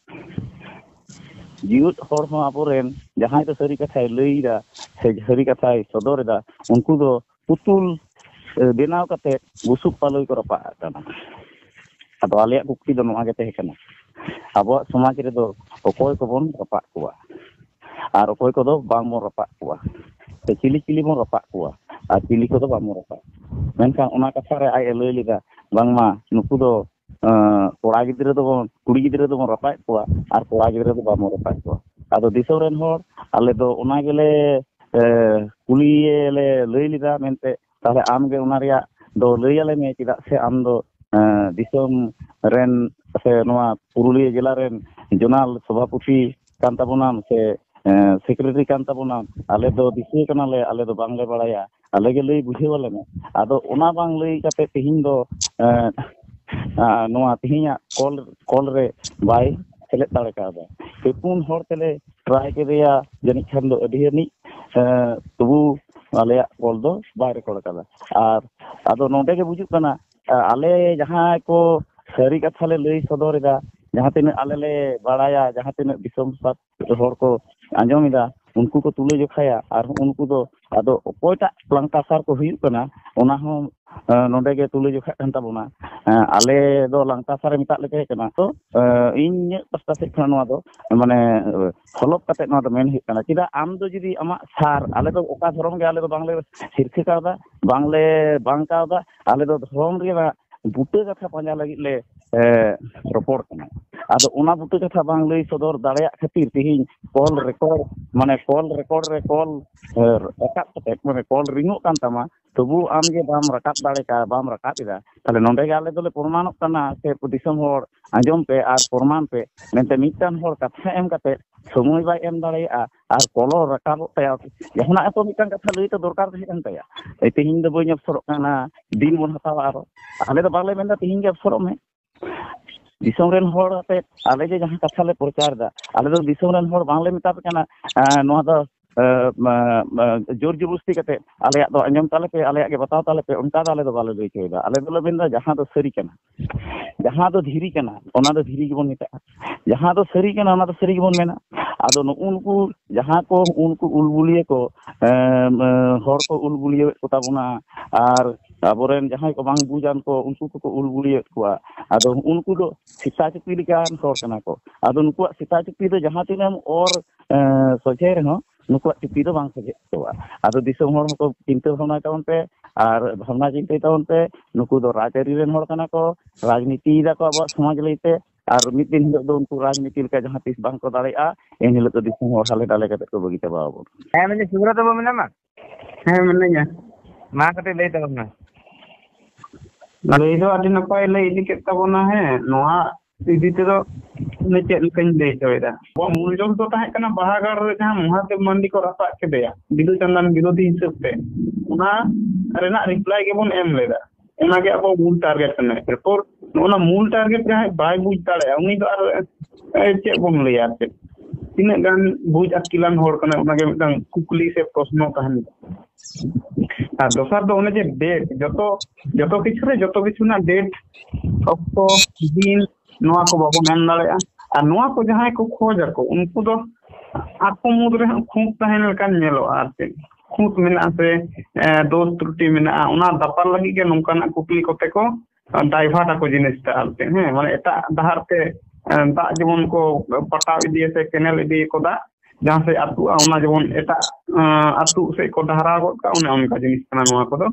ᱡᱤᱣᱮᱫ ᱦᱚᱲ ᱦᱚᱸ ᱟᱵᱚᱨᱮᱱ ᱡᱟᱦᱟᱸᱭ ᱫᱚ ᱥᱟᱹᱨᱤ ᱠᱟᱛᱷᱟᱭ ᱞᱟᱹᱭᱫᱟ ᱥᱮ ᱥᱟᱹᱨᱤ ᱠᱟᱛᱷᱟᱭ ᱥᱚᱫᱚᱨᱮᱫᱟ, ᱩᱱᱠᱩ ᱫᱚ ᱯᱩᱛᱩᱞ, ᱮ, ᱵᱮᱱᱟᱣ ᱠᱟᱛᱮ ᱵᱩᱥᱩᱵ ᱯᱟᱞᱚᱭ ᱠᱚ ᱨᱟᱯᱟᱜ ᱠᱟᱜ ᱠᱟᱱᱟ᱾ ᱟᱫᱚ ᱟᱞᱮᱭᱟᱜ ᱠᱩᱠᱞᱤ ᱫᱚ ᱱᱚᱣᱟ ᱜᱮ ᱛᱟᱦᱮᱸ ᱠᱟᱱᱟ, ᱟᱵᱚᱣᱟᱜ ᱥᱚᱢᱟᱡᱽ ᱨᱮᱫᱚ ᱚᱠᱚᱭ ᱠᱚᱵᱚᱱ ᱨᱟᱯᱟᱜ ᱠᱚᱣᱟ ᱟᱨ ᱚᱠᱚᱭ ᱠᱚᱫᱚ ᱵᱟᱝᱵᱚᱱ ᱨᱟᱯᱟᱜ ᱠᱚᱣᱟ, ᱥᱮ ᱪᱤᱞᱤ ᱪᱤᱞᱤ ᱵᱚᱱ ᱨᱟᱯᱟᱜ ᱠᱚᱣᱟ ᱟᱨ ᱪᱤᱞᱤ ᱠᱚᱫᱚ ᱵᱟᱝᱵᱚᱱ ᱨᱟᱯᱟᱜ ᱠᱚᱣᱟ? ᱢᱮᱱᱠᱷᱟᱱ ᱚᱱᱟ ᱠᱟᱛᱷᱟ ᱨᱮ ᱟᱡ ᱮ ᱞᱟᱹᱭ ᱞᱮᱫᱟ, ᱵᱟᱝᱢᱟ ᱱᱩᱠᱩ ᱫᱚ, ᱟᱸ, ᱠᱚᱲᱟ ᱜᱤᱫᱽᱨᱟᱹ ᱫᱚᱵᱚᱱ, ᱠᱩᱲᱤ ᱜᱤᱫᱽᱨᱟᱹ ᱫᱚᱵᱚᱱ ᱨᱟᱯᱟᱜ ᱠᱚᱣᱟ ᱟᱨ ᱠᱚᱲᱟ ᱜᱤᱫᱽᱨᱟᱹ ᱫᱚ ᱵᱟᱵᱚᱱ ᱨᱟᱯᱟᱜ ᱠᱚᱣᱟ᱾ ᱟᱫᱚ ᱫᱤᱥᱚᱢ ᱨᱮᱱ ᱦᱚᱲ, ᱟᱞᱮ ᱫᱚ ᱚᱱᱟ ᱜᱮᱞᱮ, ᱮ, ᱠᱩᱞᱤᱭᱮ ᱞᱮ ᱞᱟᱹᱭ ᱞᱮᱫᱟ ᱢᱮᱱᱛᱮ, ᱛᱟᱦᱞᱮ ᱟᱢ ᱜᱮ ᱚᱱᱟ ᱨᱮᱭᱟᱜ ᱫᱚ ᱞᱟᱹᱭ ᱟᱞᱮ ᱢᱮ, ᱪᱮᱫᱟᱜ ᱥᱮ ᱟᱢ ᱫᱚ, ᱮ, ᱫᱤᱥᱚᱢ ᱨᱮᱱ ᱥᱮ ᱱᱚᱣᱟ ᱯᱩᱨᱩᱞᱤᱭᱟᱹ ᱡᱮᱞᱟ ᱨᱮᱱ ᱡᱳᱱᱟᱞ ᱥᱚᱵᱷᱟᱯᱚᱛᱤ ᱠᱟᱱ ᱛᱟᱵᱚᱱᱟᱢ ᱥᱮ, ᱮ, ᱥᱮᱠᱨᱮᱴᱟᱨᱤ ᱠᱟᱱ ᱛᱟᱵᱚᱱᱟᱢ᱾ ᱟᱞᱮ ᱫᱚ ᱫᱤᱥᱩᱣᱟᱹ ᱠᱟᱱᱟᱞᱮ, ᱟᱞᱮ ᱫᱚ ᱵᱟᱝᱞᱮ ᱵᱟᱲᱟᱭᱟ᱾ ᱟᱞᱮ ᱜᱮ ᱞᱟᱹᱭ ᱵᱩᱡᱷᱟᱹᱣ ᱟᱞᱮ ᱢᱮ᱾ ᱟᱫᱚ ᱚᱱᱟ ᱵᱟᱝ ᱞᱟᱹᱭ ᱠᱟᱛᱮ ᱛᱮᱦᱮᱧ ᱫᱚ, ᱮᱸ, ᱟᱸ, ᱱᱚᱣᱟ ᱛᱮᱦᱮᱧᱟᱜ ᱠᱚᱞ, ᱠᱚᱞ ᱨᱮ ᱵᱟᱭ ᱥᱮᱞᱮᱫ ᱫᱟᱲᱮ ᱠᱟᱣᱫᱟ᱾ ᱯᱮ ᱯᱩᱱ ᱦᱚᱲ ᱛᱮᱞᱮ ᱴᱨᱟᱭ ᱠᱮᱫᱮᱭᱟ, ᱡᱟᱹᱱᱤᱡ ᱠᱷᱟᱱ ᱫᱚ ᱟᱹᱰᱤ ᱟᱹᱱᱤᱡ, ᱮᱸ, ᱛᱚᱵᱩ ᱟᱞᱮᱭᱟᱜ ᱠᱚᱞ ᱫᱚ ᱵᱟᱭ ᱨᱮᱠᱚᱨᱰ ᱟᱠᱟᱫᱟ᱾ ᱟᱨ ᱟᱫᱚ ᱱᱚᱰᱮ ᱜᱮ ᱵᱩᱡᱩᱜ ᱠᱟᱱᱟ, ᱟᱞᱮ ᱡᱟᱦᱟᱸᱭ ᱠᱚ ᱥᱟᱹᱨᱤ ᱠᱟᱛᱷᱟ ᱞᱮ ᱞᱟᱹᱭ ᱥᱚᱫᱚᱨ ᱮᱫᱟ, ᱡᱟᱦᱟᱸ ᱛᱤᱱᱟᱹᱜ ᱟᱞᱮ ᱞᱮ ᱵᱟᱲᱟᱭᱟ, ᱡᱟᱦᱟᱸ ᱛᱤᱱᱟᱹᱜ ᱫᱤᱥᱚᱢ ᱥᱟᱛ ᱦᱚᱲ ᱠᱚ ᱟᱸᱡᱚᱢ ᱮᱫᱟ, ᱩᱱᱠᱩ ᱠᱚ ᱛᱩᱞᱟᱹ ᱡᱚᱠᱷᱟᱭᱟ᱾ ᱟᱨ ᱩᱱᱠᱩ ᱫᱚ ᱟᱫᱚ ᱚᱠᱚᱭᱴᱟᱜ ᱞᱟᱝᱠᱟ ᱥᱟᱨ ᱠᱚ ᱦᱩᱭᱩᱜ ᱠᱟᱱᱟ, ᱚᱱᱟ ᱦᱚᱸ, ᱮᱸ, ᱱᱚᱰᱮ ᱜᱮ ᱛᱩᱞᱟᱹ ᱡᱚᱠᱷᱟᱜ ᱠᱟᱱ ᱛᱟᱵᱚᱱᱟ᱾ ᱮᱸ, ᱟᱞᱮ ᱫᱚ ᱞᱟᱝᱠᱟ ᱥᱟᱨᱮ ᱢᱮᱛᱟᱜ ᱞᱮ ᱛᱟᱦᱮᱸ ᱠᱟᱱᱟ᱾ ᱛᱚ, ᱮᱸ, ᱤᱧᱟᱹᱜ ᱯᱟᱥᱴᱟ ᱥᱮᱫ ᱠᱷᱚᱱᱟᱜ ᱱᱚᱣᱟ ᱫᱚ, ᱢᱟᱱᱮ, ᱥᱚᱞᱚᱵ ᱠᱟᱛᱮ ᱱᱚᱣᱟ ᱫᱚ ᱢᱮᱱ ᱦᱩᱭᱩᱜ ᱠᱟᱱᱟ᱾ ᱪᱮᱫᱟᱜ ᱟᱢ ᱫᱚ ᱡᱩᱫᱤ ᱟᱢᱟᱜ ᱥᱟᱨ, ᱟᱞᱮ ᱫᱚ ᱚᱠᱟ ᱫᱷᱚᱨᱚᱢ ᱜᱮ ᱟᱞᱮ ᱫᱚ ᱵᱟᱝᱞᱮ ᱦᱤᱨᱠᱷᱟᱹ ᱠᱟᱣᱫᱟ, ᱵᱟᱝᱞᱮ ᱵᱟᱝ ᱠᱟᱣᱫᱟ, ᱟᱞᱮ ᱫᱚ ᱫᱷᱚᱨᱚᱢ ᱨᱮᱱᱟᱜ ᱵᱩᱴᱟᱹ ᱠᱟᱛᱷᱟ ᱯᱟᱸᱡᱟ ᱞᱟᱹᱜᱤᱫ ᱞᱮ, ᱮ, ᱨᱚᱯᱚᱲ ᱠᱟᱱᱟ᱾ ᱟᱫᱚ ᱚᱱᱟ ᱵᱩᱴᱟᱹ ᱠᱟᱛᱷᱟ ᱵᱟᱝ ᱞᱟᱹᱭ ᱥᱚᱫᱚᱨ ᱫᱟᱲᱮᱭᱟᱜ ᱠᱷᱟᱹᱛᱤᱨ ᱛᱮᱦᱮᱧ ᱠᱚᱞ ᱨᱮᱠᱚᱨᱰ, ᱢᱟᱱᱮ ᱠᱚᱞ ᱨᱮᱠᱚᱨᱰ ᱨᱮ ᱠᱚᱞ, ᱮ, ᱨᱟᱠᱟᱵ ᱠᱟᱛᱮ, ᱢᱟᱱᱮ ᱠᱚᱞ ᱨᱤᱝᱚᱜ ᱠᱟᱱ ᱛᱟᱢᱟ, ᱛᱚᱵᱩ ᱟᱢ ᱜᱮ ᱵᱟᱢ ᱨᱟᱠᱟᱵ ᱫᱟᱲᱮ ᱠᱟᱜᱼᱟ, ᱵᱟᱢ ᱨᱟᱠᱟᱵ ᱮᱫᱟ᱾ ᱛᱟᱦᱞᱮ ᱱᱚᱰᱮ ᱜᱮ ᱟᱞᱮ ᱫᱚᱞᱮ ᱯᱨᱚᱢᱟᱱᱚᱜ ᱠᱟᱱᱟ, ᱥᱮ ᱫᱤᱥᱚᱢ ᱦᱚᱲ ᱟᱸᱡᱚᱢ ᱯᱮ ᱟᱨ ᱯᱨᱚᱢᱟᱱ ᱯᱮ ᱢᱮᱱᱛᱮ ᱢᱤᱫᱴᱟᱝ ᱦᱚᱲ ᱠᱟᱛᱷᱟ ᱮᱢ ᱠᱟᱛᱮ ᱥᱚᱢᱚᱭ ᱵᱟᱭ ᱮᱢ ᱫᱟᱲᱮᱭᱟᱜᱼᱟ ᱟᱨ ᱠᱚᱞᱚ ᱨᱟᱠᱟᱵᱚᱜ ᱛᱟᱭᱟ᱾ ᱡᱟᱦᱟᱱᱟᱜ ᱛᱚ ᱢᱤᱫᱴᱟᱝ ᱠᱟᱛᱷᱟ ᱞᱟᱹᱭ ᱛᱚ ᱫᱚᱨᱠᱟᱨ ᱛᱟᱦᱮᱸ ᱠᱟᱱ ᱛᱟᱭᱟ, "ᱮ, ᱛᱮᱦᱮᱧ ᱫᱚ ᱵᱟᱹᱧ ᱚᱯᱥᱚᱨᱚᱜ ᱠᱟᱱᱟ, ᱫᱤᱱ ᱵᱚᱱ ᱦᱟᱛᱟᱣᱟ ᱟᱨᱚ᱾" ᱟᱞᱮ ᱫᱚ ᱵᱟᱝᱞᱮ ᱢᱮᱱᱫᱟ ᱛᱮᱦᱮᱧ ᱜᱮ ᱚᱯᱥᱚᱨᱚᱜ ᱢᱮ᱾ ᱫᱤᱥᱚᱢ ᱨᱮᱱ ᱦᱚᱲ ᱟᱛᱮ ᱟᱞᱮ ᱡᱮ ᱡᱟᱦᱟᱸ ᱠᱟᱛᱷᱟ ᱞᱮ ᱯᱨᱚᱪᱟᱨ ᱮᱫᱟ, ᱟᱞᱮ ᱫᱚ ᱫᱤᱥᱚᱢ ᱨᱮᱱ ᱦᱚᱲ ᱵᱟᱝᱞᱮ ᱢᱮᱛᱟ ᱯᱮ ᱠᱟᱱᱟ, ᱮ, ᱱᱚᱣᱟ ᱫᱚ, ᱮ, ᱢᱟ, ᱢᱟ, ᱡᱳᱨ ᱡᱚᱵᱚᱥᱛᱤ ᱠᱟᱛᱮ ᱟᱞᱮᱭᱟᱜ ᱫᱚ ᱟᱸᱡᱚᱢ ᱛᱟᱞᱮ ᱯᱮ, ᱟᱞᱮᱭᱟᱜ ᱜᱮ ᱵᱟᱛᱟᱣ ᱛᱟᱞᱮ ᱯᱮ, ᱚᱱᱠᱟ ᱫᱚ ᱟᱞᱮ ᱫᱚ ᱵᱟᱞᱮ ᱞᱟᱹᱭ ᱦᱚᱪᱚᱭᱮᱫᱟ᱾ ᱟᱞᱮ ᱫᱚᱞᱮ ᱢᱮᱱᱫᱟ ᱡᱟᱦᱟᱸ ᱫᱚ ᱥᱟᱹᱨᱤ ᱠᱟᱱᱟ, ᱡᱟᱦᱟᱸ ᱫᱚ ᱫᱷᱤᱨᱤ ᱠᱟᱱᱟ, ᱚᱱᱟ ᱫᱚ ᱫᱷᱤᱨᱤ ᱜᱮᱵᱚᱱ ᱢᱮᱛᱟᱜᱼᱟ᱾ ᱡᱟᱦᱟᱸ ᱫᱚ ᱥᱟᱹᱨᱤ ᱠᱟᱱᱟ, ᱚᱱᱟ ᱫᱚ ᱥᱟᱹᱨᱤ ᱜᱮᱵᱚᱱ ᱢᱮᱱᱟ᱾ ᱟᱫᱚ ᱱᱩᱜᱼᱩ ᱱᱩᱠᱩ ᱡᱟᱦᱟᱸ ᱠᱚ, ᱩᱱᱠᱩ ᱩᱞᱵᱩᱞᱤᱭᱟᱹ ᱠᱚ, ᱮᱢ, ᱮ, ᱦᱚᱲ ᱠᱚ ᱩᱞᱵᱩᱞᱤᱭᱟᱹᱣᱮᱫ ᱠᱚ ᱛᱟᱵᱚᱱᱟ, ᱟᱨ ᱟᱵᱚᱨᱮᱱ ᱡᱟᱦᱟᱸᱭ ᱠᱚ ᱵᱟᱝ ᱵᱩᱡᱟᱱ ᱠᱚ, ᱩᱱᱠᱩ ᱠᱚᱠᱚ ᱩᱞᱵᱩᱞᱤᱭᱟᱹᱣᱮᱫ ᱠᱚᱣᱟ᱾ ᱟᱫᱚ ᱩᱱᱠᱩ ᱫᱚ ᱥᱮᱛᱟ ᱪᱩᱯᱤ ᱞᱮᱠᱟᱱ ᱦᱚᱲ ᱠᱟᱱᱟ ᱠᱚ᱾ ᱟᱫᱚ ᱱᱩᱠᱩᱣᱟᱜ ᱥᱮᱛᱟ ᱪᱩᱯᱤ ᱫᱚ ᱡᱟᱦᱟᱸ ᱛᱤᱱᱟᱹᱜ ᱮᱢ ᱚᱨ, ᱮ, ᱥᱚᱡᱷᱮ ᱨᱮᱦᱚᱸ, ᱱᱩᱠᱩᱣᱟᱜ ᱪᱩᱯᱤ ᱫᱚ ᱵᱟᱝ ᱥᱚᱡᱷᱮ ᱛᱟᱠᱚᱣᱟ᱾ ᱟᱫᱚ ᱫᱤᱥᱚᱢ ᱦᱚᱲ ᱦᱚᱸᱠᱚ ᱪᱤᱱᱛᱟᱹ ᱵᱷᱟᱵᱽᱱᱟᱭ ᱛᱟᱵᱚᱱ ᱯᱮ ᱟᱨ ᱵᱷᱟᱵᱽᱱᱟ ᱪᱤᱱᱛᱟᱹᱭ ᱛᱟᱵᱚᱱ ᱯᱮ᱾ ᱱᱩᱠᱩ ᱫᱚ ᱨᱟᱡᱽᱟᱹᱨᱤ ᱨᱮᱱ ᱦᱚᱲ ᱠᱟᱱᱟ ᱠᱚ, ᱨᱟᱡᱽᱱᱤᱛᱤᱭ ᱫᱟᱠᱚ ᱟᱵᱚᱣᱟᱜ ᱥᱚᱢᱟᱡᱽ ᱞᱟᱹᱭᱛᱮ, ᱟᱨ ᱢᱤᱫ ᱫᱤᱱ ᱦᱤᱞᱳᱜ ᱫᱚ ᱩᱱᱠᱩ ᱨᱟᱡᱽᱱᱤᱛᱤ ᱞᱮᱠᱟ ᱡᱟᱦᱟᱸ ᱛᱤᱥ ᱵᱟᱝ ᱠᱚ ᱫᱟᱲᱮᱭᱟᱜᱼᱟ᱾ ᱮᱱ ᱦᱤᱞᱳᱜ ᱫᱚ ᱫᱤᱥᱚᱢ ᱦᱚᱲ ᱦᱟᱞᱮ ᱰᱟᱞᱮ ᱠᱟᱛᱮ ᱠᱚ ᱵᱟᱹᱜᱤ ᱪᱟᱵᱟ ᱟᱵᱚᱱ᱾ ᱦᱮᱸ, ᱢᱮᱱᱫᱟᱹᱧ ᱥᱩᱵᱨᱚᱛ ᱵᱟᱹᱵᱩ ᱢᱮᱱᱟᱢᱟ? ᱦᱮᱸ, ᱢᱮᱱᱟᱹᱧᱟ᱾ ᱢᱟ ᱠᱟᱹᱴᱤᱡ ᱞᱟᱹᱭ ᱛᱟᱵᱚᱱ ᱢᱮ᱾ ᱞᱟᱹᱭ ᱫᱚ ᱟᱹᱰᱤ ᱱᱟᱯᱟᱭ ᱞᱟᱹᱭ ᱤᱫᱤ ᱠᱮᱫ ᱛᱟᱵᱚᱱᱟ᱾ ᱦᱮᱸ, ᱱᱚᱣᱟ ᱤᱫᱤ ᱛᱮᱫᱚ ᱤᱧ ᱪᱮᱫ ᱞᱮᱠᱟᱧ ᱞᱟᱹᱭ ᱦᱚᱪᱚᱭᱮᱫᱟ, ᱟᱵᱚᱣᱟᱜ ᱢᱩᱞ ᱡᱚᱥ ᱫᱚ ᱛᱟᱦᱮᱸ ᱠᱟᱱᱟ ᱵᱟᱦᱟᱜᱟᱲ ᱨᱮ ᱡᱟᱦᱟᱸ ᱢᱚᱦᱟᱫᱮᱵ ᱢᱟᱱᱰᱤ ᱠᱚ ᱨᱟᱯᱟᱜ ᱠᱮᱫᱮᱭᱟ ᱵᱤᱫᱩ ᱪᱟᱸᱫᱟᱱ ᱵᱤᱨᱳᱫᱷᱤ ᱦᱤᱥᱟᱹᱵ ᱛᱮ, ᱚᱱᱟ ᱨᱮᱱᱟᱜ ᱨᱤᱯᱞᱟᱭ ᱜᱮᱵᱚᱱ ᱮᱢ ᱞᱮᱫᱟ᱾ ᱚᱱᱟᱜᱮ ᱟᱵᱚ ᱢᱩᱞ ᱴᱟᱨᱜᱮᱴ ᱠᱟᱱᱟ᱾ ᱮᱨᱯᱚᱨ ᱱᱚᱜᱼᱚ ᱱᱟ ᱢᱩᱞ ᱴᱟᱨᱜᱮᱴ ᱡᱟᱦᱟᱸᱭ ᱵᱟᱭ ᱵᱩᱡᱽ ᱫᱟᱲᱮᱭᱟᱜᱼᱟ, ᱩᱱᱤ ᱫᱚ ᱟᱨ, ᱮ, ᱪᱮᱫ ᱵᱚᱱ ᱞᱟᱹᱭᱟ? ᱟᱨ ᱪᱮᱫ, ᱛᱤᱱᱟᱹᱜ ᱜᱟᱱ ᱵᱩᱡᱽ ᱟᱹᱠᱤᱞᱟᱱ ᱦᱚᱲ ᱠᱟᱱᱟᱭ, ᱚᱱᱟᱜᱮ ᱢᱤᱫᱴᱟᱝ ᱠᱩᱠᱞᱤ ᱥᱮ ᱯᱨᱚᱥᱱᱚ ᱛᱟᱦᱮᱱ ᱠᱟᱱᱟ᱾ ᱟᱨ ᱫᱚᱥᱟᱨ ᱫᱚ ᱚᱱᱮ ᱡᱮ ᱰᱮᱴ, ᱡᱚᱛᱚ, ᱡᱚᱛᱚ ᱠᱤᱪᱷᱩ ᱨᱮ, ᱡᱚᱛᱚ ᱠᱤᱪᱷᱩ ᱨᱮᱱᱟᱜ ᱰᱮᱴ, ᱚᱠᱛᱚ, ᱫᱤᱱ, ᱱᱚᱣᱟ ᱠᱚ ᱵᱟᱵᱚᱱ ᱮᱢ ᱫᱟᱲᱮᱭᱟᱜᱼᱟ᱾ ᱟᱨ ᱱᱚᱣᱟ ᱠᱚ ᱡᱟᱦᱟᱸᱭ ᱠᱚ ᱠᱷᱚᱡᱽ ᱟᱠᱚ, ᱩᱱᱠᱩ ᱫᱚ ᱟᱠᱚ ᱢᱩᱫᱽ ᱨᱮᱦᱚᱸ ᱠᱷᱩᱸᱛ ᱛᱟᱦᱮᱱ ᱞᱮᱠᱟᱱ ᱧᱮᱞᱚᱜᱼᱟ᱾ ᱟᱨ ᱪᱮᱫ, ᱠᱷᱩᱸᱛ ᱢᱮᱱᱟᱜᱼᱟ ᱥᱮ, ᱮ, ᱫᱳᱥ ᱛᱨᱩᱴᱤ ᱢᱮᱱᱟᱜᱼᱟ, ᱚᱱᱟ ᱫᱟᱯᱟᱞ ᱞᱟᱹᱜᱤᱫ ᱜᱮ ᱱᱚᱝᱠᱟᱱᱟᱜ ᱠᱩᱠᱞᱤ ᱠᱚᱛᱮ ᱠᱚ ᱰᱟᱭᱵᱷᱟᱨᱴ ᱟᱠᱚ ᱡᱤᱱᱤᱥᱴᱟ᱾ ᱟᱨ ᱪᱮᱫ, ᱦᱮᱸ, ᱢᱟᱱᱮ ᱮᱴᱟᱜ ᱰᱟᱦᱟᱨ ᱛᱮ, ᱮ, ᱫᱟᱜ ᱡᱮᱢᱚᱱ ᱠᱚ ᱯᱟᱴᱟᱣ ᱤᱫᱤᱭᱟ ᱥᱮ ᱠᱮᱱᱮᱞ ᱤᱫᱤᱭᱟᱠᱚ ᱫᱟᱜ, ᱡᱟᱦᱟᱸ ᱥᱮᱫ ᱟᱹᱛᱩᱜᱼᱟ, ᱚᱱᱟ ᱡᱮᱢᱚᱱ ᱮᱴᱟᱜ, ᱮ, ᱟᱹᱛᱩ ᱥᱮᱫ ᱠᱚ ᱰᱟᱦᱟᱨᱟᱣ ᱜᱚᱫ ᱠᱟᱜᱼᱟ, ᱚᱱᱮ ᱚᱱᱠᱟ ᱡᱤᱱᱤᱥ ᱠᱟᱱᱟ ᱱᱚᱣᱟ ᱠᱚᱫᱚ᱾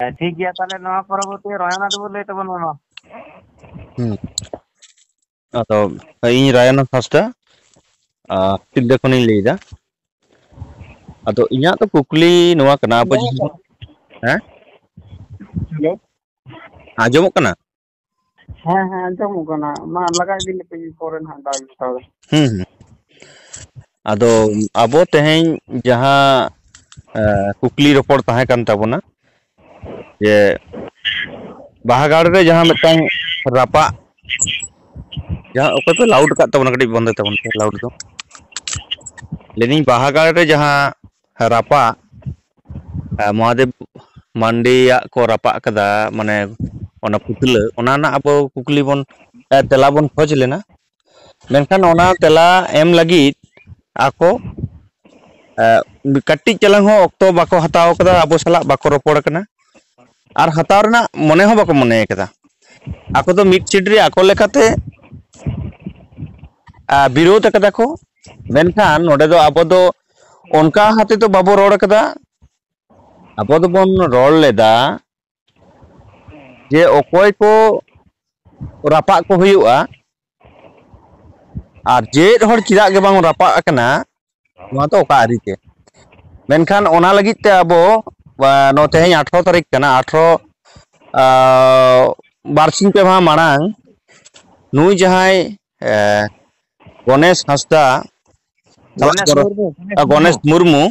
ᱦᱮᱸ, ᱴᱷᱤᱠ ᱜᱮᱭᱟ᱾ ᱛᱟᱦᱞᱮ ᱱᱚᱣᱟ ᱯᱚᱨᱚᱵᱚᱨᱛᱤ ᱨᱚᱭᱟᱱᱟ ᱫᱚᱵᱚ ᱞᱟᱹᱭ ᱛᱟᱵᱚᱱ ᱢᱟ᱾ ᱦᱩᱸ᱾ ᱟᱫᱚ ᱤᱧ ᱨᱟᱭᱟᱱᱟ ᱦᱟᱸᱥᱫᱟ, ᱟᱨ ᱥᱤᱞᱫᱟᱹ ᱠᱷᱚᱱᱤᱧ ᱞᱟᱹᱭᱫᱟ᱾ ᱟᱫᱚ ᱤᱧᱟᱹᱜ ᱫᱚ ᱠᱩᱠᱞᱤ ᱱᱚᱣᱟ ᱠᱟᱱᱟ, ᱟᱵᱚ ᱡᱟᱦᱟᱸ, ᱦᱮᱸ? ᱦᱮᱞᱳ᱾ ᱟᱸᱡᱚᱢᱚᱜ ᱠᱟᱱᱟ? ᱦᱮᱸ, ᱦᱮᱸ, ᱟᱸᱡᱚᱢᱚᱜ ᱠᱟᱱᱟ᱾ ᱢᱟ ᱞᱟᱜᱟ ᱤᱫᱤ ᱞᱮᱯᱮ, ᱯᱚᱨᱮ ᱱᱟᱦᱟᱜ ᱫᱟᱜ ᱦᱟᱛᱟᱣᱟ᱾ ᱦᱩᱸ, ᱦᱩᱸ᱾ ᱟᱫᱚ ᱟᱵᱚ ᱛᱮᱦᱮᱧ ᱡᱟᱦᱟᱸ, ᱮ, ᱠᱩᱠᱞᱤ ᱨᱚᱯᱚᱲ ᱛᱟᱦᱮᱸ ᱠᱟᱱ ᱛᱟᱵᱚᱱᱟ, ᱡᱮ ᱵᱟᱦᱟᱜᱟᱲ ᱨᱮ ᱡᱟᱦᱟᱸ ᱢᱤᱫᱴᱟᱝ ᱨᱟᱯᱟᱜ, ᱡᱟᱦᱟᱸ ᱚᱠᱚᱭ ᱯᱮ ᱞᱟᱣᱩᱰ ᱟᱠᱟᱫ ᱛᱟᱵᱚᱱᱟ, ᱠᱟᱹᱴᱤᱡ ᱵᱚᱱᱫᱚᱭ ᱛᱟᱵᱚᱱ ᱯᱮ ᱞᱟᱣᱩᱰ ᱫᱚ᱾ ᱞᱟᱹᱭᱫᱟᱹᱧ ᱵᱟᱦᱟᱜᱟᱲ ᱨᱮ ᱡᱟᱦᱟᱸ ᱨᱟᱯᱟᱜ, ᱮ, ᱢᱚᱦᱟᱫᱮᱵ ᱢᱟᱱᱰᱤᱭᱟᱜ ᱠᱚ ᱨᱟᱯᱟᱜ ᱠᱟᱫᱟ, ᱢᱟᱱᱮ ᱚᱱᱟ ᱯᱩᱛᱞᱟᱹ, ᱚᱱᱟ ᱨᱮᱱᱟᱜ ᱟᱵᱚ ᱠᱩᱠᱞᱤ ᱵᱚᱱ, ᱮ, ᱛᱮᱞᱟ ᱵᱚᱱ ᱠᱷᱚᱡᱽ ᱞᱮᱱᱟ᱾ ᱢᱮᱱᱠᱷᱟᱱ ᱚᱱᱟ ᱛᱮᱞᱟ ᱮᱢ ᱞᱟᱹᱜᱤᱫ ᱟᱠᱚ, ᱮ, ᱠᱟᱹᱴᱤᱡ ᱪᱟᱞᱟᱝ ᱦᱚᱸ ᱚᱠᱛᱚ ᱵᱟᱠᱚ ᱦᱟᱛᱟᱣ ᱠᱟᱫᱟ, ᱟᱵᱚ ᱥᱟᱞᱟᱜ ᱵᱟᱠᱚ ᱨᱚᱯᱚᱲ ᱠᱟᱱᱟ, ᱟᱨ ᱦᱟᱛᱟᱣ ᱨᱮᱱᱟᱜ ᱢᱚᱱᱮ ᱦᱚᱸ ᱵᱟᱠᱚ ᱢᱚᱱᱮ ᱠᱟᱫᱟ᱾ ᱟᱠᱚ ᱫᱚ ᱢᱤᱫ ᱥᱤᱴ ᱨᱮ ᱟᱠᱚ ᱞᱮᱠᱟᱛᱮ, ᱟ, ᱵᱤᱨᱳᱫ ᱟᱠᱟᱫᱟ ᱠᱚ᱾ ᱢᱮᱱᱠᱷᱟᱱ ᱱᱚᱰᱮ ᱫᱚ ᱟᱵᱚ ᱫᱚ ᱚᱱᱠᱟ ᱦᱟᱛᱮ ᱫᱚ ᱵᱟᱵᱚ ᱨᱚᱲ ᱠᱟᱫᱟ᱾ ᱟᱵᱚ ᱫᱚᱵᱚᱱ ᱨᱚᱲ ᱞᱮᱫᱟ ᱡᱮ ᱚᱠᱚᱭ ᱠᱚ ᱨᱟᱯᱟᱜ ᱠᱚ ᱦᱩᱭᱩᱜᱼᱟ, ᱟᱨ ᱡᱮᱫ ᱦᱚᱲ ᱪᱮᱫᱟᱜ ᱜᱮ ᱵᱟᱝ ᱨᱟᱯᱟᱜ ᱟᱠᱟᱱᱟ, ᱱᱚᱣᱟ ᱫᱚ ᱚᱠᱟ ᱟᱹᱨᱤ ᱛᱮ? ᱢᱮᱱᱠᱷᱟᱱ ᱚᱱᱟ ᱞᱟᱹᱜᱤᱫ ᱛᱮ ᱟᱵᱚ, ᱟ, ᱱᱚᱣᱟ ᱛᱮᱦᱮᱧ ᱟᱴᱷᱨᱚ ᱛᱟᱹᱨᱤᱠᱷ ᱠᱟᱱᱟ, ᱟᱴᱷᱨᱚ, ᱟ, ᱵᱟᱨᱥᱤᱧ ᱯᱮ ᱢᱟᱦᱟ ᱢᱟᱲᱟᱝ ᱱᱩᱭ ᱡᱟᱦᱟᱸᱭ ᱜᱚᱱᱮᱥ ᱦᱟᱸᱥᱫᱟ, ᱜᱚᱱᱮᱥ ᱢᱩᱨᱢᱩ᱾ ᱜᱚᱱᱮᱥ ᱢᱩᱨᱢᱩ,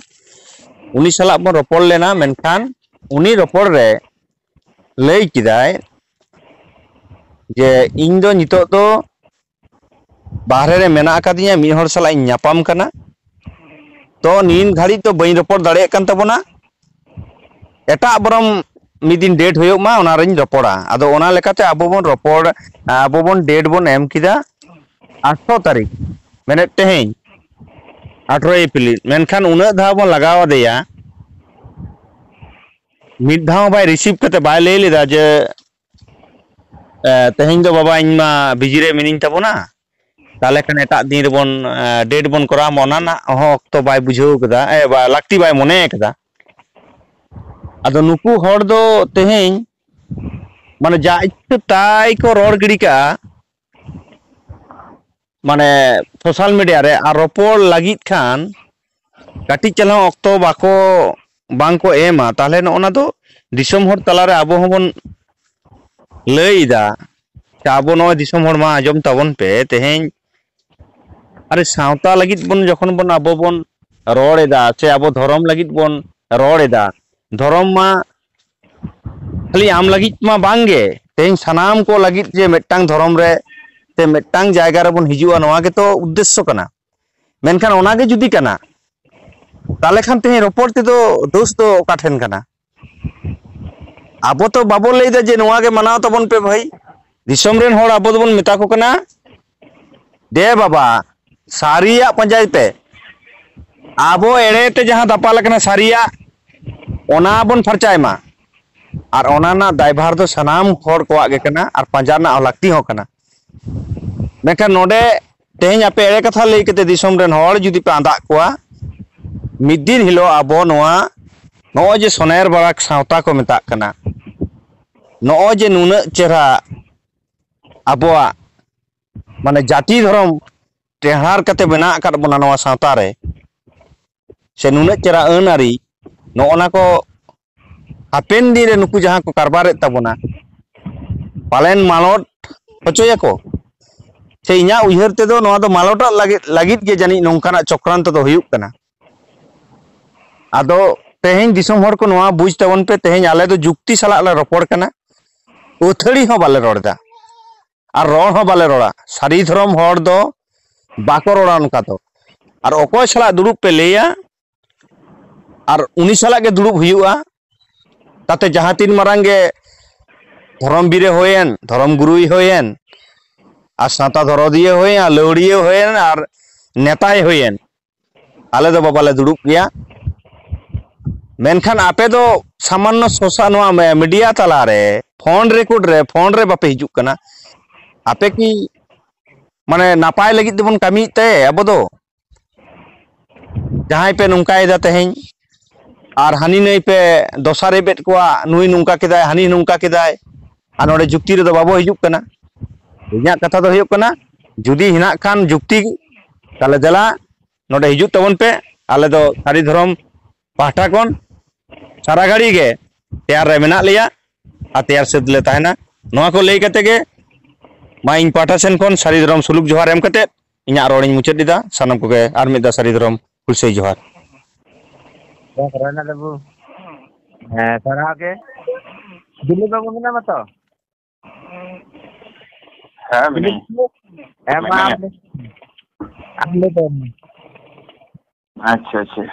ᱩᱱᱤ ᱥᱟᱞᱟᱜ ᱵᱚᱱ ᱨᱚᱯᱚᱲ ᱞᱮᱱᱟ᱾ ᱢᱮᱱᱠᱷᱟᱱ ᱩᱱᱤ ᱨᱚᱯᱚᱲ ᱨᱮ ᱞᱟᱹᱭ ᱠᱮᱫᱟᱭ ᱡᱮ ᱤᱧ ᱫᱚ ᱱᱤᱛᱚᱜ ᱫᱚ ᱵᱟᱦᱨᱮ ᱨᱮ ᱢᱮᱱᱟᱜ ᱟᱠᱟᱫᱤᱧᱟ, ᱢᱤᱫ ᱦᱚᱲ ᱥᱟᱞᱟᱜ ᱤᱧ ᱧᱟᱯᱟᱢ ᱠᱟᱱᱟ, ᱛᱚ ᱱᱤᱱ ᱜᱷᱟᱹᱲᱤᱡ ᱫᱚ ᱵᱟᱹᱧ ᱨᱚᱯᱚᱲ ᱫᱟᱲᱮᱭᱟᱜ ᱠᱟᱱ ᱛᱟᱵᱚᱱᱟ, ᱮᱴᱟᱜ ᱵᱚᱨᱚᱢ ᱢᱤᱫ ᱫᱤᱱ ᱰᱮᱴ ᱦᱩᱭᱩᱜ ᱢᱟ, ᱚᱱᱟ ᱨᱤᱧ ᱨᱚᱯᱚᱲᱟ᱾ ᱟᱫᱚ ᱚᱱᱟ ᱞᱮᱠᱟᱛᱮ ᱟᱵᱚ ᱵᱚᱱ ᱨᱚᱯᱚᱲ, ᱟᱵᱚ ᱵᱚᱱ ᱰᱮᱴ ᱵᱚᱱ ᱮᱢ ᱠᱮᱫᱟ ᱟᱴᱷᱨᱚ ᱛᱟᱹᱨᱤᱠᱷ, ᱢᱮᱱᱮᱫ ᱛᱮᱦᱮᱧ ᱟᱴᱷᱨᱚ ᱮᱯᱨᱤᱞ᱾ ᱢᱮᱱᱠᱷᱟᱱ ᱩᱱᱟᱹᱜ ᱫᱷᱟᱣ ᱵᱚᱱ ᱞᱟᱜᱟᱣ ᱟᱫᱮᱭᱟ, ᱢᱤᱫ ᱫᱷᱟᱣ ᱵᱟᱭ ᱨᱤᱥᱤᱵᱷ ᱠᱟᱛᱮ ᱵᱟᱭ ᱞᱟᱹᱭ ᱞᱮᱫᱟ ᱡᱮ ᱛᱮᱦᱮᱧ ᱫᱚ ᱵᱟᱵᱟ ᱤᱧ ᱢᱟ ᱵᱤᱡᱤ ᱨᱮ ᱢᱤᱱᱟᱹᱧ ᱛᱟᱵᱚᱱᱟ, ᱛᱟᱦᱚᱞᱮ ᱠᱷᱟᱱ ᱮᱴᱟᱜ ᱫᱤᱱ ᱨᱮᱵᱚᱱ ᱰᱮᱴ ᱵᱚᱱ ᱠᱚᱨᱟᱣ ᱢᱟ, ᱚᱱᱟ ᱨᱮᱱᱟᱜ ᱦᱚᱸ ᱚᱠᱛᱚ ᱵᱟᱭ ᱵᱩᱡᱷᱟᱹᱣ ᱠᱟᱫᱟ, ᱞᱟᱹᱠᱛᱤ ᱵᱟᱭ ᱢᱚᱱᱮ ᱠᱟᱫᱟ᱾ ᱟᱫᱚ ᱱᱩᱠᱩ ᱦᱚᱲ ᱫᱚ ᱛᱮᱦᱮᱧ ᱢᱟᱱᱮ ᱡᱟ ᱤᱪᱪᱷᱟᱹ ᱛᱟᱭ ᱠᱚ ᱨᱚᱲ ᱜᱤᱰᱤ ᱠᱟᱜᱼᱟ, ᱢᱟᱱᱮ ᱥᱳᱥᱟᱞ ᱢᱤᱰᱤᱭᱟ ᱨᱮ᱾ ᱟᱨ ᱨᱚᱯᱚᱲ ᱞᱟᱹᱜᱤᱫ ᱠᱷᱟᱱ ᱠᱟᱹᱴᱤᱡ ᱪᱟᱞᱟᱝ ᱚᱠᱛᱚ ᱵᱟᱠᱚ, ᱵᱟᱝ ᱠᱚ ᱮᱢᱟ, ᱛᱟᱦᱚᱞᱮ ᱱᱚᱜᱼᱚ ᱱᱟ ᱫᱚ ᱫᱤᱥᱚᱢ ᱦᱚᱲ ᱛᱟᱞᱟᱨᱮ ᱟᱵᱚ ᱦᱚᱸᱵᱚᱱ ᱞᱟᱹᱭ ᱮᱫᱟ ᱡᱮ ᱟᱵᱚ ᱱᱚᱜᱼᱚᱭ ᱫᱤᱥᱚᱢ ᱦᱚᱲ ᱢᱟ ᱟᱸᱡᱚᱢ ᱛᱟᱵᱚᱱ ᱯᱮ, ᱛᱮᱦᱮᱧ ᱟᱨᱮ ᱥᱟᱶᱛᱟ ᱞᱟᱹᱜᱤᱫ ᱵᱚᱱ ᱡᱚᱠᱷᱚᱱ ᱵᱚᱱ ᱟᱵᱚ ᱵᱚᱱ ᱨᱚᱲ ᱮᱫᱟ ᱥᱮ ᱟᱵᱚ ᱫᱷᱚᱨᱚᱢ ᱞᱟᱹᱜᱤᱫ ᱵᱚᱱ ᱨᱚᱲ ᱮᱫᱟ, ᱫᱷᱚᱨᱚᱢ ᱢᱟ ᱠᱷᱟᱹᱞᱤ ᱟᱢ ᱞᱟᱹᱜᱤᱫ ᱢᱟ ᱵᱟᱝ ᱜᱮ, ᱛᱮᱦᱮᱧ ᱥᱟᱱᱟᱢ ᱠᱚ ᱞᱟᱹᱜᱤᱫ ᱡᱮ ᱢᱤᱫᱴᱟᱝ ᱫᱷᱚᱨᱚᱢ ᱨᱮ ᱥᱮ ᱢᱤᱫᱴᱟᱝ ᱡᱟᱭᱜᱟ ᱨᱮᱵᱚᱱ ᱦᱤᱡᱩᱜᱼᱟ, ᱱᱚᱣᱟ ᱜᱮᱛᱚ ᱩᱫᱽᱫᱮᱥᱥᱚ ᱠᱟᱱᱟ᱾ ᱢᱮᱱᱠᱷᱟᱱ ᱚᱱᱟ ᱜᱮ ᱡᱩᱫᱤ ᱠᱟᱱᱟ, ᱛᱟᱦᱚᱞᱮ ᱠᱷᱟᱱ ᱛᱮᱦᱮᱧ ᱨᱚᱯᱚᱲ ᱛᱮᱫᱚ ᱫᱳᱥ ᱫᱚ ᱚᱠᱟ ᱴᱷᱮᱱ ᱠᱟᱱᱟ? ᱟᱵᱚ ᱛᱚ ᱵᱟᱵᱚ ᱞᱟᱹᱭᱫᱟ ᱡᱮ ᱱᱚᱣᱟ ᱜᱮ ᱢᱟᱱᱟᱣ ᱛᱟᱵᱚᱱ ᱯᱮ ᱵᱷᱟᱹᱭ᱾ ᱫᱤᱥᱚᱢ ᱨᱮᱱ ᱦᱚᱲ ᱟᱵᱚ ᱫᱚᱵᱚᱱ ᱢᱮᱛᱟ ᱠᱚ ᱠᱟᱱᱟ, ᱫᱮ ᱵᱟᱵᱟ, ᱥᱟᱹᱨᱤᱭᱟᱜ ᱯᱟᱸᱡᱟᱭ ᱯᱮ, ᱟᱵᱚ ᱮᱲᱮ ᱛᱮ ᱡᱟᱦᱟᱸ ᱫᱟᱯᱟᱞ ᱟᱠᱟᱱᱟ ᱥᱟᱹᱨᱤᱭᱟᱜ, ᱚᱱᱟ ᱵᱚᱱ ᱯᱷᱟᱨᱪᱟᱭ ᱢᱟ᱾ ᱟᱨ ᱚᱱᱟ ᱨᱮᱱᱟᱜ ᱫᱟᱭᱵᱷᱟᱨ ᱫᱚ ᱥᱟᱱᱟᱢ ᱦᱚᱲ ᱠᱚᱣᱟᱜ ᱜᱮ ᱠᱟᱱᱟ, ᱟᱨ ᱯᱟᱸᱡᱟ ᱨᱮᱱᱟᱜ ᱦᱚᱸ ᱞᱟᱹᱠᱛᱤ ᱦᱚᱸ ᱠᱟᱱᱟ᱾ ᱢᱮᱱᱠᱷᱟᱱ ᱱᱚᱰᱮ ᱛᱮᱦᱮᱧ ᱟᱯᱮ ᱮᱲᱮ ᱠᱟᱛᱷᱟ ᱞᱟᱹᱭ ᱠᱟᱛᱮ ᱫᱤᱥᱚᱢ ᱨᱮᱱ ᱦᱚᱲ ᱡᱩᱫᱤ ᱯᱮ ᱟᱸᱫᱟᱜ ᱠᱚᱣᱟ, ᱢᱤᱫ ᱫᱤᱱ ᱦᱤᱞᱳᱜ ᱟᱵᱚ ᱱᱚᱣᱟ ᱱᱚᱜᱼᱚᱭ ᱡᱮ ᱥᱚᱱᱮᱨ ᱵᱟᱲᱟᱠ ᱥᱟᱶᱛᱟ ᱠᱚ ᱢᱮᱛᱟᱜ ᱠᱟᱱᱟ, ᱱᱚᱜᱼᱚᱭ ᱡᱮ ᱱᱩᱱᱟᱹᱜ ᱪᱮᱦᱨᱟ ᱟᱵᱚᱣᱟᱜ ᱢᱟᱱᱮ ᱡᱟᱹᱛᱤ ᱫᱷᱚᱨᱚᱢ ᱴᱮᱦᱟᱨ ᱠᱟᱛᱮ ᱢᱮᱱᱟᱜ ᱟᱠᱟᱫ ᱵᱚᱱᱟ ᱱᱚᱣᱟ ᱥᱟᱶᱛᱟ ᱨᱮ, ᱥᱮ ᱱᱩᱱᱟᱹᱜ ᱪᱮᱦᱨᱟ ᱟᱹᱱ ᱟᱹᱨᱤ, ᱱᱚᱜᱼᱚ ᱱᱟ ᱠᱚ ᱦᱟᱯᱮᱱ ᱫᱤᱱ ᱨᱮ ᱱᱩᱠᱩ ᱡᱟᱦᱟᱸ ᱠᱚ ᱠᱟᱨᱵᱟᱨᱮᱫ ᱛᱟᱵᱚᱱᱟ, ᱯᱟᱞᱮᱱ ᱢᱟᱞᱚᱴ ᱦᱚᱪᱚᱭᱟᱠᱚ᱾ ᱥᱮ ᱤᱧᱟᱹᱜ ᱩᱭᱦᱟᱹᱨ ᱛᱮᱫᱚ ᱱᱚᱣᱟ ᱫᱚ ᱢᱟᱞᱚᱴᱚᱜ ᱞᱟᱹᱜᱤᱫ, ᱞᱟᱹᱜᱤᱫ ᱜᱮ ᱡᱟᱹᱱᱤᱡ ᱱᱚᱝᱠᱟᱱᱟᱜ ᱪᱚᱠᱨᱟᱱᱛᱚ ᱫᱚ ᱦᱩᱭᱩᱜ ᱠᱟᱱᱟ᱾ ᱟᱫᱚ ᱛᱮᱦᱮᱧ ᱫᱤᱥᱚᱢ ᱦᱚᱲ ᱠᱚ ᱱᱚᱣᱟ ᱵᱩᱡᱽ ᱛᱟᱵᱚᱱ ᱯᱮ, ᱛᱮᱦᱮᱧ ᱟᱞᱮ ᱫᱚ ᱡᱩᱠᱛᱤ ᱥᱟᱞᱟᱜ ᱞᱮ ᱨᱚᱯᱚᱲ ᱠᱟᱱᱟ, ᱟᱹᱛᱷᱟᱹᱲᱤ ᱦᱚᱸ ᱵᱟᱞᱮ ᱨᱚᱲ ᱮᱫᱟ᱾ ᱟᱨ ᱨᱚᱲ ᱦᱚᱸ ᱵᱟᱞᱮ ᱨᱚᱲᱟ᱾ ᱥᱟᱹᱨᱤ ᱫᱷᱚᱨᱚᱢ ᱦᱚᱲ ᱫᱚ ᱵᱟᱠᱚ ᱨᱚᱲᱟ ᱚᱱᱠᱟ ᱫᱚ᱾ ᱟᱨ ᱚᱠᱚᱭ ᱥᱟᱞᱟᱜ ᱫᱩᱲᱩᱵ ᱯᱮ ᱞᱟᱹᱭᱟ, ᱟᱨ ᱩᱱᱤ ᱥᱟᱞᱟᱜ ᱜᱮ ᱫᱩᱲᱩᱵ ᱦᱩᱭᱩᱜᱼᱟ᱾ ᱛᱟᱛᱮ ᱡᱟᱦᱟᱸ ᱛᱤᱱ ᱢᱟᱨᱟᱝ ᱜᱮ ᱫᱷᱚᱨᱚᱢ ᱵᱤᱨᱮ ᱦᱩᱭᱮᱱ, ᱫᱷᱚᱨᱚᱢ ᱜᱩᱨᱩᱭ ᱦᱩᱭᱮᱱ, ᱟᱨ ᱥᱟᱶᱛᱟ ᱫᱚᱨᱚᱫᱤᱭᱟᱹ ᱦᱩᱭᱮᱱ, ᱟᱨ ᱞᱟᱹᱣᱲᱤᱭᱟᱹ ᱦᱩᱭᱮᱱ, ᱟᱨ ᱱᱮᱛᱟᱭ ᱦᱩᱭᱮᱱ, ᱟᱞᱮ ᱫᱚ ᱵᱟᱵᱟ ᱞᱮ ᱫᱩᱲᱩᱵ ᱜᱮᱭᱟ᱾ ᱢᱮᱱᱠᱷᱟᱱ ᱟᱯᱮ ᱫᱚ ᱥᱟᱢᱟᱱᱱᱚ ᱥᱳᱥᱟ-, ᱱᱚᱣᱟ ᱢᱮ-, ᱢᱤᱰᱤᱭᱟ ᱛᱟᱞᱟᱨᱮ, ᱯᱷᱳᱱ ᱨᱮᱠᱚᱨᱰ ᱨᱮ, ᱯᱷᱳᱱ ᱨᱮ ᱵᱟᱯᱮ ᱦᱤᱡᱩᱜ ᱠᱟᱱᱟ᱾ ᱟᱯᱮ ᱠᱤ, ᱢᱟᱱᱮ, ᱱᱟᱯᱟᱭ ᱞᱟᱹᱜᱤᱫ ᱛᱮᱵᱚᱱ ᱠᱟᱹᱢᱤᱭᱮᱫ ᱛᱮ ᱟᱵᱚ ᱫᱚ? ᱡᱟᱦᱟᱸᱭ ᱯᱮ ᱱᱚᱝᱠᱟᱭᱮᱫᱟ ᱛᱮᱦᱮᱧ, ᱟᱨ ᱦᱟᱹᱱᱤ ᱱᱟᱹᱭ ᱯᱮ ᱫᱚᱥᱟᱨᱮ ᱵᱮᱫ ᱠᱚᱣᱟ, ᱱᱩᱭ ᱱᱚᱝᱠᱟ ᱠᱮᱫᱟᱭ, ᱦᱟᱹᱱᱤ ᱱᱚᱝᱠᱟ ᱠᱮᱫᱟᱭ, ᱟᱨ ᱱᱚᱰᱮ ᱡᱩᱠᱛᱤ ᱨᱮᱫᱚ ᱵᱟᱵᱚ ᱦᱤᱡᱩᱜ ᱠᱟᱱᱟ᱾ ᱤᱧᱟᱹᱜ ᱠᱟᱛᱷᱟ ᱫᱚ ᱦᱩᱭᱩᱜ ᱠᱟᱱᱟ, ᱡᱩᱫᱤ ᱦᱮᱱᱟᱜ ᱠᱷᱟᱱ ᱡᱩᱠᱛᱤ, ᱛᱟᱦᱞᱮ ᱫᱮᱞᱟ ᱱᱚᱰᱮ ᱦᱤᱡᱩᱜ ᱛᱟᱵᱚᱱ ᱯᱮ᱾ ᱟᱞᱮ ᱫᱚ ᱥᱟᱹᱨᱤ ᱫᱷᱚᱨᱚᱢ ᱯᱟᱦᱴᱟ ᱠᱷᱚᱱ ᱥᱟᱨᱟ ᱜᱷᱟᱹᱲᱤ ᱜᱮ ᱛᱮᱭᱟᱨ ᱨᱮ ᱢᱮᱱᱟᱜ ᱞᱮᱭᱟ ᱟᱨ ᱛᱮᱭᱟᱨ ᱥᱟᱹᱛ ᱞᱮ ᱛᱟᱦᱮᱱᱟ᱾ ᱱᱚᱣᱟ ᱠᱚ ᱞᱟᱹᱭ ᱠᱟᱛᱮ ᱜᱮ ᱢᱟ ᱤᱧ ᱯᱟᱦᱴᱟ ᱥᱮᱱ ᱠᱷᱚᱱ ᱥᱟᱹᱨᱤ ᱫᱷᱚᱨᱚᱢ ᱥᱩᱞᱩᱠ ᱡᱚᱦᱟᱨ ᱮᱢ ᱠᱟᱛᱮ ᱤᱧᱟᱹᱜ ᱨᱚᱲᱤᱧ ᱢᱩᱪᱟᱹᱫ ᱮᱫᱟ᱾ ᱥᱟᱱᱟᱢ ᱠᱚᱜᱮ ᱟᱨ ᱢᱤᱫ ᱫᱷᱟᱣ ᱥᱟᱹᱨᱤ ᱫᱷᱚᱨᱚᱢ ᱦᱩᱞᱥᱟᱹᱭ ᱡᱚᱦᱟᱨ᱾ ᱡᱚᱦᱟᱨ ᱨᱟᱭᱱᱟ ᱵᱟᱹᱵᱩ᱾ ᱦᱮᱸ, ᱥᱟᱨᱦᱟᱣ ᱜᱮ᱾ ᱫᱤᱞᱤᱯ ᱵᱟᱹᱵᱩ ᱢᱮᱱᱟᱢᱟ ᱛᱚ? ᱦᱮᱸ, ᱢᱤᱱᱟᱹᱧᱟ᱾ ᱦᱮᱸ, ᱢᱟ ᱢᱮᱱᱟᱭᱟ᱾ ᱟᱢ ᱞᱟᱹᱭ ᱛᱟᱵᱚᱱ ᱢᱮ᱾ ᱟᱪᱪᱷᱟ, ᱟᱪᱪᱷᱟ᱾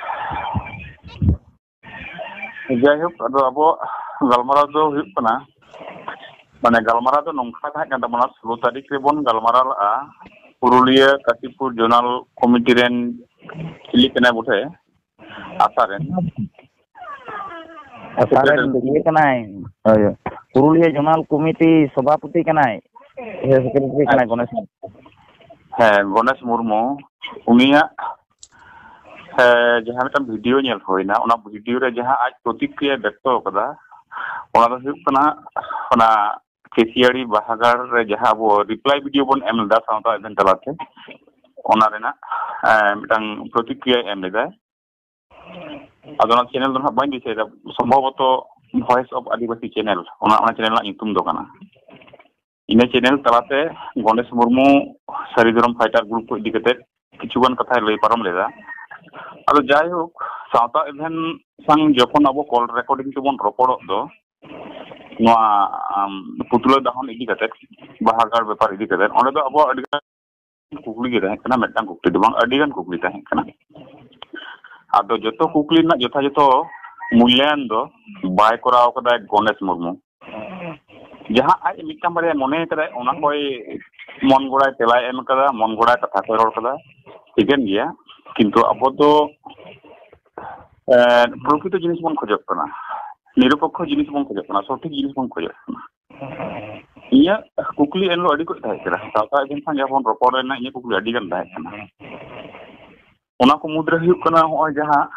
ᱡᱟᱭᱦᱳᱠ, ᱟᱫᱚ ᱟᱵᱚᱣᱟᱜ ᱜᱟᱞᱢᱟᱨᱟᱣ ᱫᱚ ᱦᱩᱭᱩᱜ ᱠᱟᱱᱟ, ᱢᱟᱱᱮ, ᱜᱟᱞᱢᱟᱨᱟᱣ ᱫᱚ ᱱᱚᱝᱠᱟ ᱛᱟᱦᱮᱸ ᱠᱟᱱ ᱛᱟᱵᱚᱱᱟ, ᱥᱳᱞᱳ ᱛᱟᱹᱨᱤᱠᱷ ᱨᱮᱵᱚᱱ ᱜᱟᱞᱢᱟᱨᱟᱣ ᱞᱟᱜᱼᱟ ᱯᱩᱨᱩᱞᱤᱭᱟᱹ ᱠᱟᱥᱤᱯᱩᱨ ᱡᱳᱱᱟᱞ ᱠᱚᱢᱤᱴᱤ ᱨᱮᱱ ᱪᱤᱞᱤ ᱠᱟᱱᱟᱭ ᱵᱚᱴᱷᱮ, ᱟᱥᱟ ᱨᱮᱱ᱾ ᱟᱥᱟ ᱨᱮᱱ ᱤᱭᱟᱹ ᱠᱟᱱᱟᱭ, ᱦᱳᱭ, ᱯᱩᱨᱩᱞᱤᱭᱟᱹ ᱡᱳᱱᱟᱞ ᱠᱚᱢᱤᱴᱤ ᱥᱚᱵᱷᱟᱯᱚᱛᱤ ᱠᱟᱱᱟᱭ, ᱤᱭᱟᱹ, ᱥᱮᱠᱨᱮᱴᱟᱨᱤ ᱠᱟᱱᱟᱭ ᱟᱪᱪᱷᱟ᱾ ᱜᱚᱱᱮᱥ᱾ ᱦᱮᱸ, ᱜᱚᱱᱮᱥ ᱢᱩᱨᱢᱩ, ᱩᱱᱤᱭᱟᱜ, ᱦᱮᱸ, ᱡᱟᱦᱟᱸ ᱢᱤᱫᱴᱟᱝ ᱵᱷᱤᱰᱤᱭᱳ ᱧᱮᱞ ᱦᱩᱭᱱᱟ, ᱚᱱᱟ ᱵᱷᱤᱰᱤᱭᱳ ᱨᱮ ᱡᱟᱦᱟᱸ ᱟᱡ ᱯᱨᱚᱛᱤᱠᱨᱤᱭᱟᱭ ᱵᱮᱠᱛᱚ ᱟᱠᱟᱫᱟ, ᱚᱱᱟ ᱫᱚ ᱦᱩᱭᱩᱜ ᱠᱟᱱᱟ ᱚᱱᱟ ᱠᱮᱥᱤᱭᱟᱲᱤ ᱵᱟᱦᱟᱜᱟᱲ ᱨᱮ ᱡᱟᱦᱟᱸ ᱟᱵᱚ ᱨᱤᱯᱞᱟᱭ ᱵᱷᱤᱰᱤᱭᱳ ᱵᱚᱱ ᱮᱢ ᱞᱮᱫᱟ ᱥᱟᱶᱛᱟ ᱮᱵᱷᱮᱱ ᱛᱟᱞᱟᱛᱮ, ᱚᱱᱟ ᱨᱮᱱᱟᱜ, ᱮᱸ, ᱢᱤᱫᱴᱟᱝ ᱯᱨᱚᱛᱤᱠᱨᱤᱭᱟᱭ ᱮᱢ ᱞᱮᱫᱟᱭ᱾ ᱟᱫᱚ ᱚᱱᱟ ᱪᱮᱱᱮᱞ ᱫᱚ ᱱᱟᱦᱟᱜ ᱵᱟᱹᱧ ᱫᱤᱥᱟᱹᱭᱮᱫᱟ, ᱥᱚᱢᱵᱷᱚᱵᱚᱛᱚ ᱵᱷᱚᱭᱮᱥ ᱚᱯᱷ ᱟᱹᱫᱤᱵᱟᱹᱥᱤ ᱪᱮᱱᱮᱞ, ᱚᱱᱟ, ᱚᱱᱟ ᱪᱮᱱᱮᱞ ᱨᱮᱱᱟᱜ ᱧᱩᱛᱩᱢ ᱫᱚ ᱠᱟᱱᱟ᱾ ᱤᱱᱟᱹ ᱪᱮᱱᱮᱞ ᱛᱟᱞᱟᱛᱮ ᱜᱚᱱᱮᱥ ᱢᱩᱨᱢᱩ ᱥᱟᱹᱨᱤ ᱫᱷᱚᱨᱚᱢ ᱯᱷᱟᱭᱴᱟᱨ ᱜᱨᱩᱯ ᱠᱚ ᱤᱫᱤ ᱠᱟᱛᱮ ᱠᱤᱪᱷᱩ ᱜᱟᱱ ᱠᱟᱛᱷᱟᱭ ᱞᱟᱹᱭ ᱯᱟᱨᱚᱢ ᱞᱮᱫᱟ᱾ ᱟᱫᱚ ᱡᱟᱭᱦᱳᱠ, ᱥᱟᱶᱛᱟ ᱮᱵᱷᱮᱱ ᱥᱟᱝ ᱡᱚᱠᱷᱚᱱ ᱟᱵᱚ ᱠᱚᱞ ᱨᱮᱠᱚᱨᱰᱤᱝ ᱛᱮᱵᱚᱱ ᱨᱚᱯᱚᱲᱚᱜ ᱫᱚ, ᱱᱚᱣᱟ, ᱟᱢ, ᱯᱩᱛᱞᱟᱹ ᱫᱟᱦᱚᱱ ᱤᱫᱤ ᱠᱟᱛᱮ, ᱵᱟᱦᱟ ᱜᱟᱲ ᱵᱮᱯᱟᱨ ᱤᱫᱤ ᱠᱟᱛᱮ, ᱚᱸᱰᱮ ᱫᱚ ᱟᱵᱚᱣᱟᱜ ᱟᱹᱰᱤ ᱜᱟᱱ ᱠᱩᱠᱞᱤ ᱜᱮ ᱛᱟᱦᱮᱸ ᱠᱟᱱᱟ, ᱢᱤᱫᱴᱟᱝ ᱠᱩᱠᱞᱤ ᱫᱚ ᱵᱟᱝ, ᱟᱹᱰᱤ ᱜᱟᱱ ᱠᱩᱠᱞᱤ ᱛᱟᱦᱮᱸ ᱠᱟᱱᱟ᱾ ᱟᱫᱚ ᱡᱚᱛᱚ ᱠᱩᱠᱞᱤ ᱨᱮᱱᱟᱜ ᱡᱚᱛᱷᱟᱡᱚᱛᱚ ᱢᱩᱞᱞᱟᱭᱚᱱ ᱫᱚ ᱵᱟᱭ ᱠᱚᱨᱟᱣ ᱠᱟᱫᱟᱭ ᱜᱚᱱᱮᱥ ᱢᱩᱨᱢᱩ᱾ ᱡᱟᱦᱟᱸ ᱟᱡ ᱢᱤᱫᱴᱟᱝ ᱵᱟᱨᱭᱟ ᱢᱚᱱᱮ ᱠᱟᱫᱟᱭ, ᱚᱱᱟ ᱠᱚᱭ ᱢᱚᱱ ᱜᱚᱲᱟᱭ ᱛᱮᱞᱟᱭ ᱮᱢ ᱠᱟᱫᱟ, ᱢᱚᱱ ᱜᱚᱲᱟᱭ ᱠᱟᱛᱷᱟ ᱠᱚᱭ ᱨᱚᱲ ᱠᱟᱫᱟ, ᱴᱷᱤᱠᱟᱹᱱ ᱜᱮᱭᱟ᱾ ᱠᱤᱱᱛᱩ ᱟᱵᱚ ᱫᱚ, ᱮ, ᱯᱨᱚᱠᱨᱤᱛᱚ ᱡᱤᱱᱤᱥ ᱵᱚᱱ ᱠᱷᱚᱡᱚᱜ ᱠᱟᱱᱟ, ᱱᱤᱨᱚᱯᱮᱠᱠᱷᱚ ᱡᱤᱱᱤᱥ ᱵᱚᱱ ᱠᱷᱚᱡᱚᱜ ᱠᱟᱱᱟ, ᱥᱚᱴᱷᱤᱠ ᱡᱤᱱᱤᱥ ᱵᱚᱱ ᱠᱷᱚᱡᱚᱜ ᱠᱟᱱᱟ᱾ ᱤᱧᱟᱹᱜ ᱠᱩᱠᱞᱤ ᱮᱱᱦᱤᱞᱳᱜ ᱟᱹᱰᱤ ᱠᱚᱡ ᱛᱟᱦᱮᱸ ᱠᱟᱱᱟ, ᱥᱟᱶᱛᱟ ᱮᱵᱷᱮᱱ ᱥᱟᱶ ᱡᱟᱦᱟᱸ ᱵᱚᱱ ᱨᱚᱯᱚᱲ ᱞᱮᱱᱟ, ᱤᱧᱟᱹᱜ ᱠᱩᱠᱞᱤ ᱟᱹᱰᱤ ᱜᱟᱱ ᱛᱟᱦᱮᱸ ᱠᱟᱱᱟ᱾ ᱚᱱᱟ ᱠᱚ ᱢᱩᱫᱽᱨᱮ ᱦᱩᱭᱩᱜ ᱠᱟᱱᱟ, ᱱᱚᱜᱼᱚᱭ ᱡᱟᱦᱟᱸ,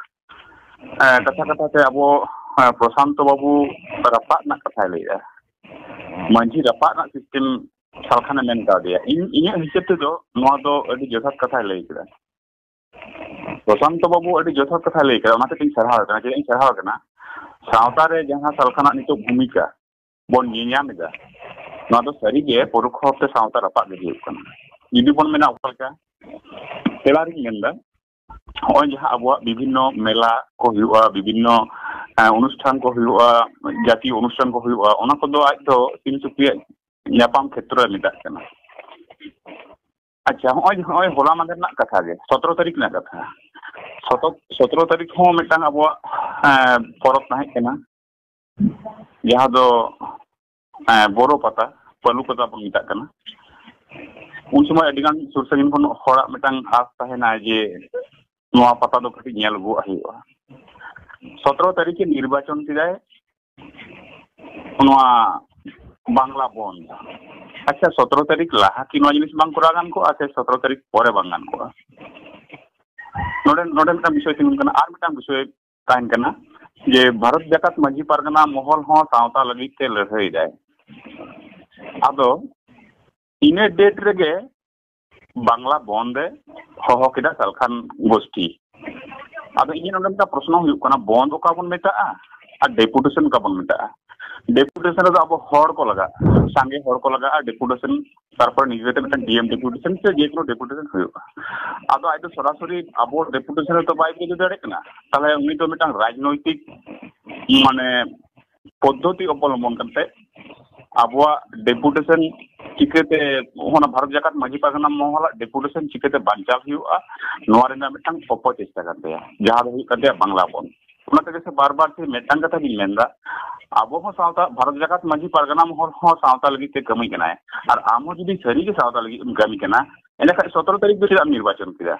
ᱮ, ᱠᱟᱛᱷᱟ ᱠᱟᱛᱷᱟ ᱛᱮ ᱟᱵᱚ, ᱮ, ᱯᱨᱚᱥᱟᱱᱛᱚ ᱵᱟᱵᱩ ᱨᱟᱯᱟᱜ ᱨᱮᱱᱟᱜ ᱠᱟᱛᱷᱟᱭ ᱞᱟᱹᱭᱮᱜᱼᱟ, ᱢᱟᱹᱡᱷᱤ ᱨᱟᱯᱟᱜ ᱨᱮᱱᱟᱜ ᱥᱤᱥᱴᱮᱢ ᱥᱟᱞᱠᱷᱟᱱᱮ ᱢᱮᱱ ᱠᱟᱣᱫᱮᱭᱟ᱾ ᱤᱧ, ᱤᱧᱟᱹᱜ ᱦᱤᱥᱟᱹᱵ ᱛᱮᱫᱚ ᱱᱚᱣᱟ ᱫᱚ ᱟᱹᱰᱤ ᱡᱚᱛᱷᱟᱛ ᱠᱟᱛᱷᱟᱭ ᱞᱟᱹᱭ ᱠᱮᱫᱟ᱾ ᱯᱨᱚᱥᱟᱱᱛᱚ ᱵᱟᱵᱩ ᱟᱹᱰᱤ ᱡᱚᱛᱷᱟᱛ ᱠᱟᱛᱷᱟᱭ ᱞᱟᱹᱭ ᱠᱮᱫᱟ, ᱚᱱᱟ ᱛᱮᱜᱤᱧ ᱥᱟᱨᱦᱟᱣ ᱠᱟᱱᱟ᱾ ᱪᱮᱫᱟᱜ ᱤᱧ ᱥᱟᱨᱦᱟᱣ ᱠᱟᱱᱟ? ᱥᱟᱶᱛᱟ ᱨᱮ ᱡᱟᱦᱟᱸ ᱥᱟᱞᱠᱷᱟᱱᱟᱜ ᱱᱤᱛᱚᱜ ᱵᱷᱩᱢᱤᱠᱟ ᱵᱚᱱ ᱧᱮᱧᱟᱢ ᱮᱫᱟ, ᱱᱚᱣᱟ ᱫᱚ ᱥᱟᱹᱨᱤᱜᱮ ᱯᱚᱨᱚᱠᱠᱷᱚ ᱵᱷᱟᱵᱛᱮ ᱥᱟᱶᱛᱟ ᱨᱟᱯᱟᱜ ᱜᱮ ᱦᱩᱭᱩᱜ ᱠᱟᱱᱟ᱾ ᱡᱩᱫᱤ ᱵᱚᱱ ᱢᱮᱱᱟ ᱚᱠᱟ ᱞᱮᱠᱟ, ᱛᱮᱞᱟ ᱨᱤᱧ ᱢᱮᱱᱫᱟ, ᱱᱚᱜᱼᱚᱭ ᱡᱟᱦᱟᱸ ᱟᱵᱚᱣᱟᱜ ᱵᱤᱵᱷᱤᱱᱱᱚ ᱢᱮᱞᱟ ᱠᱚ ᱦᱩᱭᱩᱜᱼᱟ, ᱵᱤᱵᱷᱤᱱᱱᱚ, ᱮ, ᱚᱱᱩᱥᱴᱷᱟᱱ ᱠᱚ ᱦᱩᱭᱩᱜᱼᱟ, ᱡᱟᱛᱤᱭᱚ ᱚᱱᱩᱥᱴᱷᱟᱱ ᱠᱚ ᱦᱩᱭᱩᱜᱼᱟ, ᱚᱱᱟ ᱠᱚᱫᱚ ᱟᱡ ᱫᱚ ᱥᱤᱢ ᱥᱩᱠᱨᱤᱭᱟᱜ ᱧᱟᱯᱟᱢ ᱠᱷᱮᱛᱨᱚ ᱨᱮ ᱢᱮᱛᱟᱜ ᱠᱟᱱᱟ᱾ ᱟᱪᱪᱷᱟ, ᱦᱚᱸᱜᱼᱚᱭ, ᱦᱚᱸᱜᱼᱚᱭ ᱦᱚᱞᱟ ᱢᱟᱫᱷᱮᱨ ᱨᱮᱱᱟᱜ ᱠᱟᱛᱷᱟ ᱜᱮ, ᱥᱚᱛᱨᱚ ᱛᱟᱹᱨᱤᱠᱷ ᱨᱮᱱᱟᱜ ᱠᱟᱛᱷᱟ᱾ ᱥᱚᱛᱚ-, ᱥᱚᱛᱨᱚ ᱛᱟᱹᱨᱤᱠᱷ ᱦᱚᱸ ᱢᱤᱫᱴᱟᱝ ᱟᱵᱚᱣᱟᱜ, ᱮᱸ, ᱯᱚᱨᱚᱵᱽ ᱛᱟᱦᱮᱸ ᱠᱟᱱᱟ, ᱡᱟᱦᱟᱸ ᱫᱚ, ᱮᱸ, ᱵᱳᱨᱳ ᱯᱟᱛᱟ, ᱯᱟᱹᱞᱩ ᱯᱟᱛᱟ ᱵᱚᱱ ᱢᱮᱛᱟᱜ ᱠᱟᱱᱟ᱾ ᱩᱱ ᱥᱚᱢᱚᱭ ᱟᱹᱰᱤ ᱜᱟᱱ ᱥᱩᱨ ᱥᱟᱺᱜᱤᱧ ᱠᱷᱚᱱ ᱦᱚᱲᱟᱜ ᱢᱤᱫᱴᱟᱝ ᱟᱸᱥ ᱛᱟᱦᱮᱱᱟ ᱡᱮ ᱱᱚᱣᱟ ᱯᱟᱛᱟ ᱫᱚ ᱠᱟᱹᱴᱤᱡ ᱧᱮᱞ ᱟᱹᱜᱩᱣᱟᱜ ᱦᱩᱭᱩᱜᱼᱟ᱾ ᱥᱚᱛᱨᱚ ᱛᱟᱹᱨᱤᱠᱷ ᱮ ᱱᱤᱨᱵᱟᱪᱚᱱ ᱠᱮᱫᱟᱭ, ᱱᱚᱣᱟ ᱵᱟᱝᱞᱟ ᱵᱚᱱᱫ᱾ ᱟᱪᱪᱷᱟ, ᱥᱚᱛᱨᱚ ᱛᱟᱹᱨᱤᱠᱷ ᱞᱟᱦᱟ ᱠᱤ ᱱᱚᱣᱟ ᱡᱤᱱᱤᱥ ᱵᱟᱝ ᱠᱚᱨᱟᱣ ᱜᱟᱱ ᱠᱚᱜᱼᱟ, ᱥᱮ ᱥᱚᱛᱨᱚ ᱛᱟᱹᱨᱤᱠᱷ ᱯᱚᱨᱮ ᱵᱟᱝ ᱜᱟᱱ ᱠᱚᱜᱼᱟ? ᱱᱚᱰᱮ, ᱱᱚᱰᱮ ᱢᱤᱫᱴᱟᱝ ᱵᱤᱥᱚᱭ ᱛᱤᱸᱜᱩᱱ ᱠᱟᱱᱟ, ᱟᱨ ᱢᱤᱫᱴᱟᱝ ᱵᱤᱥᱚᱭ ᱛᱟᱦᱮᱱ ᱠᱟᱱᱟ ᱡᱮ ᱵᱷᱟᱨᱚᱛ ᱡᱟᱠᱟᱛ ᱢᱟᱹᱡᱷᱤ ᱯᱟᱨᱜᱟᱱᱟ ᱢᱚᱦᱚᱞ ᱦᱚᱸ ᱥᱟᱶᱛᱟ ᱞᱟᱹᱜᱤᱫ ᱛᱮ ᱞᱟᱹᱲᱦᱟᱹᱭ ᱫᱟᱭ᱾ ᱟᱫᱚ ᱤᱱᱟᱹ ᱰᱮᱴ ᱨᱮᱜᱮ ᱵᱟᱝᱞᱟ ᱵᱚᱱᱫ ᱮ ᱦᱚᱦᱚ ᱠᱮᱫᱟ ᱥᱟᱞᱠᱷᱟᱱ ᱜᱳᱥᱴᱤ᱾ ᱟᱫᱚ ᱤᱧᱟᱹᱜ ᱱᱚᱰᱮ ᱢᱤᱫᱴᱟᱝ ᱯᱨᱚᱥᱱᱚ ᱦᱩᱭᱩᱜ ᱠᱟᱱᱟ, ᱵᱚᱱᱫ ᱚᱠᱟ ᱵᱚᱱ ᱢᱮᱛᱟᱜᱼᱟ ᱟᱨ ᱰᱮᱯᱩᱴᱮᱥᱚᱱ ᱚᱠᱟ ᱵᱚᱱ ᱢᱮᱛᱟᱜᱼᱟ? ᱰᱮᱯᱩᱴᱮᱥᱚᱱ ᱨᱮᱫᱚ ᱟᱵᱚ ᱦᱚᱲ ᱠᱚ ᱞᱟᱜᱟᱜᱼᱟ, ᱥᱟᱸᱜᱮ ᱦᱚᱲ ᱠᱚ ᱞᱟᱜᱟᱜᱼᱟ ᱰᱮᱯᱩᱴᱮᱥᱚᱱ, ᱛᱟᱨᱯᱚᱨᱮ ᱱᱤᱡᱮᱛᱮ ᱢᱤᱫᱴᱟᱝ ᱰᱤ ᱮᱢ ᱰᱮᱯᱩᱴᱮᱥᱚᱱ ᱥᱮ ᱡᱮ ᱠᱳᱱᱳ ᱰᱮᱯᱩᱴᱮᱥᱚᱱ ᱦᱩᱭᱩᱜᱼᱟ᱾ ᱟᱫᱚ ᱟᱡ ᱫᱚ ᱥᱚᱨᱟᱥᱚᱨᱤ ᱟᱵᱚ ᱰᱮᱯᱩᱴᱮᱥᱚᱱ ᱨᱮᱫᱚ ᱵᱟᱭ ᱵᱤᱨᱳᱫᱷ ᱫᱟᱲᱮᱭᱟᱜ ᱠᱟᱱᱟ, ᱛᱟᱦᱞᱮ ᱩᱱᱤ ᱫᱚ ᱢᱤᱫᱴᱟᱝ ᱨᱟᱡᱽᱱᱳᱭᱛᱤᱠ ᱢᱟᱱᱮ ᱯᱚᱫᱽᱫᱷᱚᱛᱤ ᱚᱵᱚᱞᱚᱢᱵᱚᱱ ᱠᱟᱛᱮ ᱟᱵᱚᱣᱟᱜ ᱰᱮᱯᱩᱴᱮᱥᱚᱱ ᱪᱤᱠᱟᱹᱛᱮ, ᱚᱱᱟ ᱵᱷᱟᱨᱚᱛ ᱡᱟᱠᱟᱛ ᱢᱟᱹᱡᱷᱤ ᱯᱟᱨᱜᱟᱱᱟ ᱢᱚᱦᱚᱞᱟᱜ ᱰᱮᱯᱩᱴᱮᱥᱚᱱ ᱪᱤᱠᱟᱹᱛᱮ ᱵᱟᱧᱪᱟᱣ ᱦᱩᱭᱩᱜᱼᱟ, ᱱᱚᱣᱟ ᱨᱮᱱᱟᱜ ᱢᱤᱫᱴᱟᱝ ᱚᱯᱚᱪᱮᱥᱴᱟ ᱠᱟᱱ ᱛᱟᱭᱟ, ᱡᱟᱦᱟᱸ ᱫᱚ ᱦᱩᱭᱩᱜ ᱠᱟᱱ ᱛᱟᱭᱟ ᱵᱟᱝᱞᱟ ᱵᱚᱱ᱾ ᱚᱱᱟ ᱛᱮᱜᱮ ᱥᱮ ᱵᱟᱨ ᱵᱟᱨ ᱛᱮ ᱢᱤᱫᱴᱟᱝ ᱠᱟᱛᱷᱟ ᱜᱤᱧ ᱢᱮᱱᱫᱟ, ᱟᱵᱚ ᱦᱚᱸ ᱥᱟᱶᱛᱟ, ᱵᱷᱟᱨᱚᱛ ᱡᱟᱠᱟᱛ ᱢᱟᱹᱡᱷᱤ ᱯᱟᱨᱜᱟᱱᱟ ᱢᱚᱦᱚᱞ ᱦᱚᱸ ᱥᱟᱶᱛᱟ ᱞᱟᱹᱜᱤᱫ ᱛᱮ ᱠᱟᱹᱢᱤ ᱠᱟᱱᱟᱭ, ᱟᱨ ᱟᱢ ᱦᱚᱸ ᱡᱩᱫᱤ ᱥᱟᱹᱨᱤ ᱜᱮ ᱥᱟᱶᱛᱟ ᱞᱟᱹᱜᱤᱫ ᱮᱢ ᱠᱟᱹᱢᱤ ᱠᱟᱱᱟ, ᱮᱸᱰᱮᱠᱷᱟᱱ ᱥᱚᱛᱨᱚ ᱛᱟᱹᱨᱤᱠᱷ ᱫᱚ ᱪᱮᱫᱟᱜ ᱮᱢ ᱱᱤᱨᱵᱟᱪᱚᱱ ᱠᱮᱫᱟ?